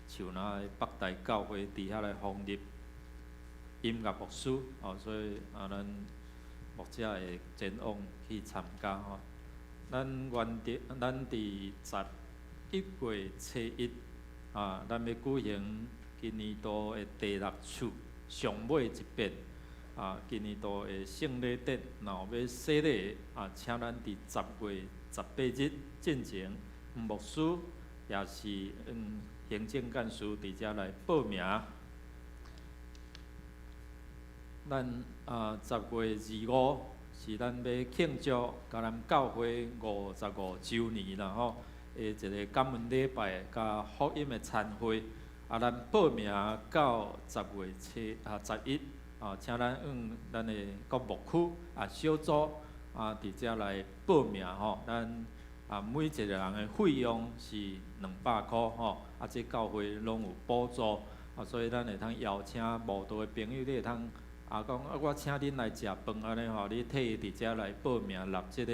樹林的北大教會佇遐來訪立音樂牧師吼，所以咱牧者會前往去參加吼。咱原定咱佇11月初一咱欲舉行今年度的第六次上尾一遍今年度的聖禮典，若有欲洗禮的請咱佇10月18日進前，牧師也是行政幹事佇遮來報名。咱10月25是咱欲慶祝迦南教會55週年啦吼，的一個感恩禮拜佮福音的餐會。咱報名到10月七11請咱向咱的各牧區小組佇遮來報名吼。咱每一個人的費用是200箍吼，這教會攏有補助，所以咱會通邀請慕道的朋友，你會通講我請恁來食飯按呢吼，你替伊佇遮來報名納這個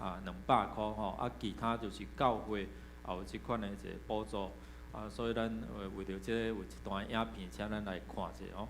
200箍吼，其他就是教會也有這款的一個補助，所以咱為著這個有一段影片，請咱來看一下哦。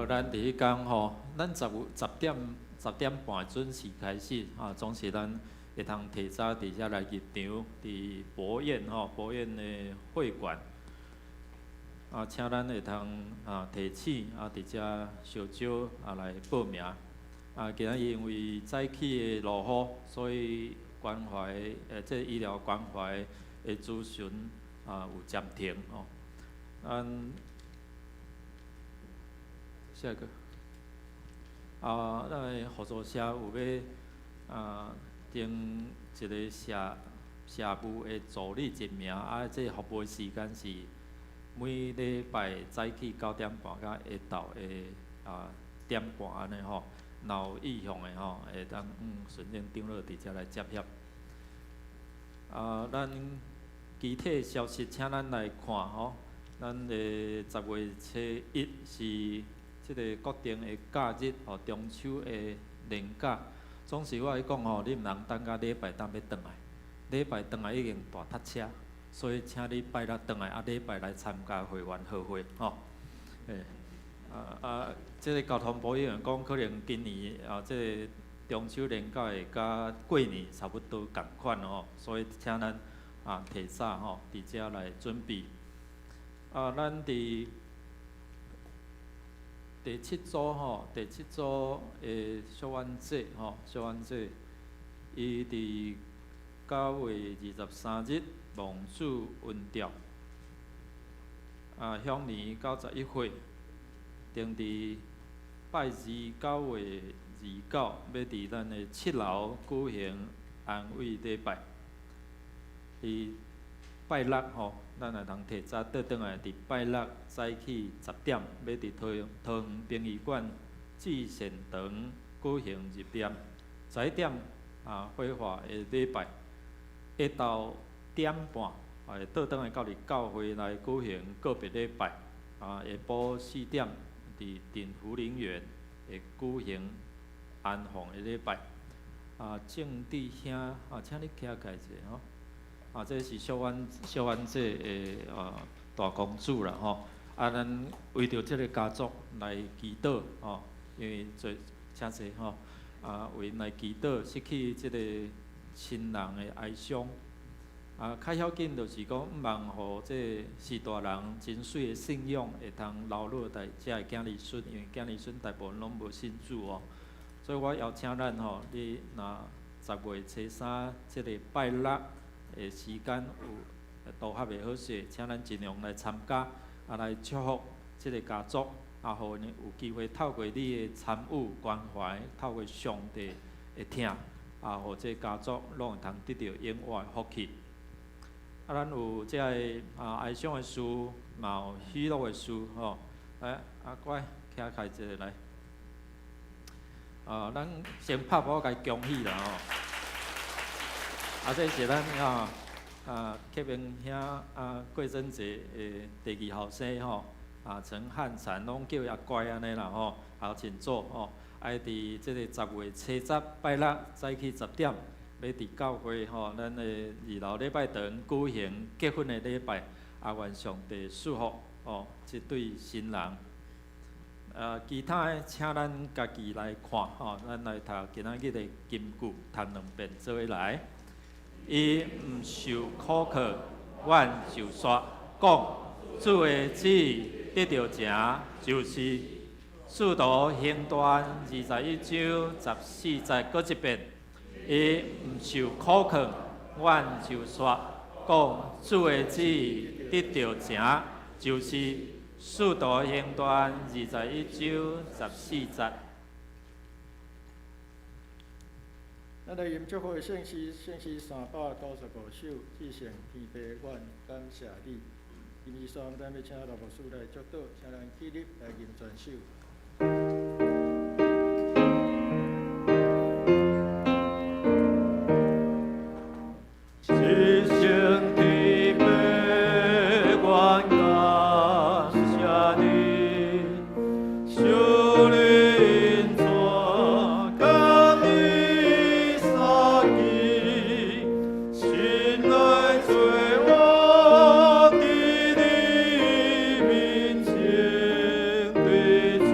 咱佇彼工吼，咱10點半準時開始，總是咱會通提早佇遮來入場，佇博苑吼，博苑的會館。啊，請咱會通啊提醒啊，佇遮小招啊來報名。啊，今仔日因為早起的落雨，所以關懷這個醫療關懷的諮詢啊有暫停哦。咱下一個。啊，咱的合作社有欲啊徵一個社務的助理一名，啊，這個服務時間是每禮拜早起9點半到下晝的啊點半按呢吼。若有意向的吼，會當順便長老佇遮來接洽。啊，咱其他消息，請咱來看吼。咱的10月初1是這个國定的假日吼，中秋的連假。總是我愛講吼，你毋通等到禮拜等欲轉來，禮拜轉來已經大塞車，所以請你拜六轉來，啊禮拜來參加會員和會吼。欸，啊啊，這个交通部已經講，可能今年啊，這个中秋連假會佮過年差不多仝款吼，所以請咱啊提早吼，佇遮來準備。啊，咱佇第七組吼，第七組的小婉姐吼，小婉姐，伊佇9月23日望主恩召，啊，享年91歲，定佇拜二9月29，欲佇咱的七樓舉行安慰禮拜。佇拜六吼，咱會通提早倒轉來，佇拜六早起10點，欲佇桃園殯儀館至善堂舉行入殮。11點啊，火化的禮拜，下晝點半會倒轉來到佇教會來舉行告別禮拜。啊，下晡4點佇鎮福陵園會舉行安放的禮拜。啊，鄭弟兄啊，請你徛起來者吼。啊，這是小婉姐的大公子啦吼。啊，咱為著這个家族來祈禱吼，因為做請坐吼。啊，為𪜶來祈禱，失去這个親人的哀傷。啊，較要緊就是講，毋茫予這个序大人真媠的信仰會通流落佇遮个囝兒孫，因為囝兒孫大部分攏無信主哦。所以我邀請咱吼，你若10月初3這个拜六的時間有拄合的好勢，請咱盡量來參加，啊來祝福這个家族，啊，予𪜶有機會透過你的參與關懷，透過上帝的疼，啊，予這个家族攏會通得著永活的福氣。啊，咱有這个啊哀傷的事，嘛有喜樂的事吼。來，阿乖，徛開一个來。啊，咱先拍鼓共伊恭喜啦吼。啊，這是咱啊啊克明兄啊郭真傑的第二後生吼，啊陳漢嬋攏叫伊阿乖按呢啦吼，好請坐吼。啊，佇這个10月初10拜六早起10點，欲佇教會吼，咱的二樓禮拜堂舉行結婚的禮拜，啊，願上帝賜福吼，這對新人。啊，其他的請咱家己來看吼，咱來讀今仔日的金句，讀兩遍做伙來。伊毋受苦課，阮就煞講主的旨意得著成，就是使徒行傳21章14節，閣一遍。伊毋受苦課，阮就煞講主的旨意得著成，就是使徒行傳21章14節。咱來吟祝福的聖詩，聖詩395首，至聖天父，阮感謝你。今日咱欲請羅牧師來祝禱，請咱起立來吟全首。至聖天父，阮感謝你，求你恩賜佮你相見，親來做我佇你面前對主。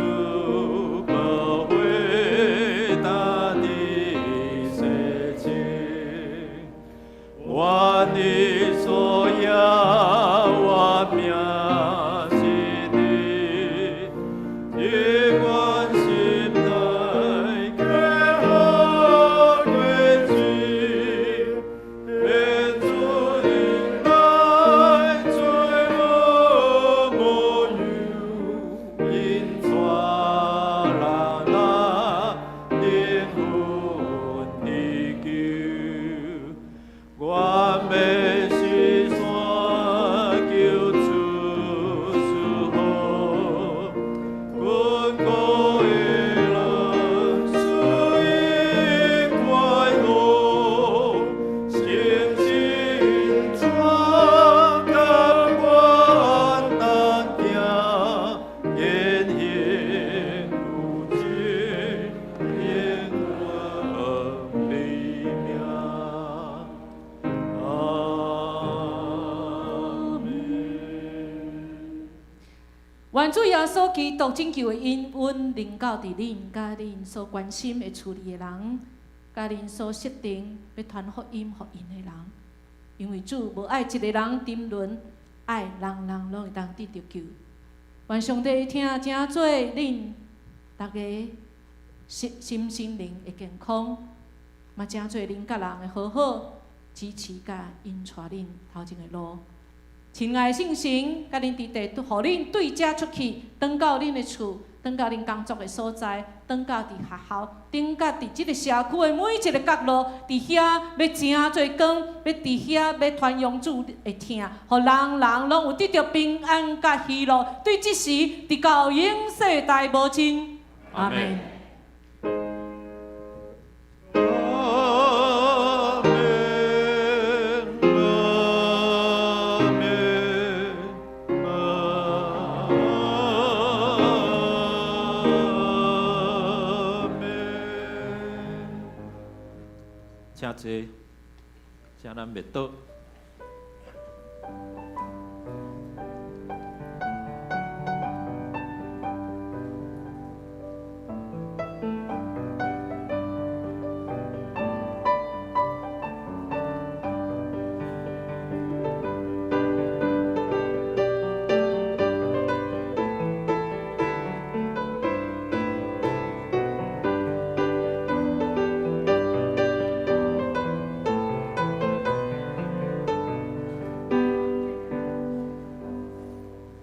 穌基督拯救的恩溫臨到佇恁佮恁所關心的厝裡的人，佮恁所設定欲傳福音予𪜶的人，因為主無愛一个人沉淪，愛人人攏會當得著救。願上帝疼成做恁逐个身心心靈的健康，嘛成做恁佮人的和好，支持佮引帶恁頭前的路。親愛的聖神，佮恁佇地，予恁對遮出去，轉到恁的厝，轉到恁工作的所在，轉到佇學校，轉到佇這个社區的每一个角落，佇遐欲成做光，欲佇遐欲傳揚主的疼，予人人攏有得著平安佮喜樂。對這時，直到永世代無盡。阿們。阿們，阿們，阿們。請坐，請咱默禱。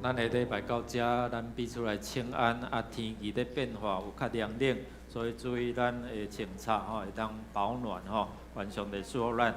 咱下禮拜到遮，咱彼此來請安。啊，天氣咧變化有較涼冷，所以注意咱的穿插吼，會當保暖吼。願上帝賜福咱。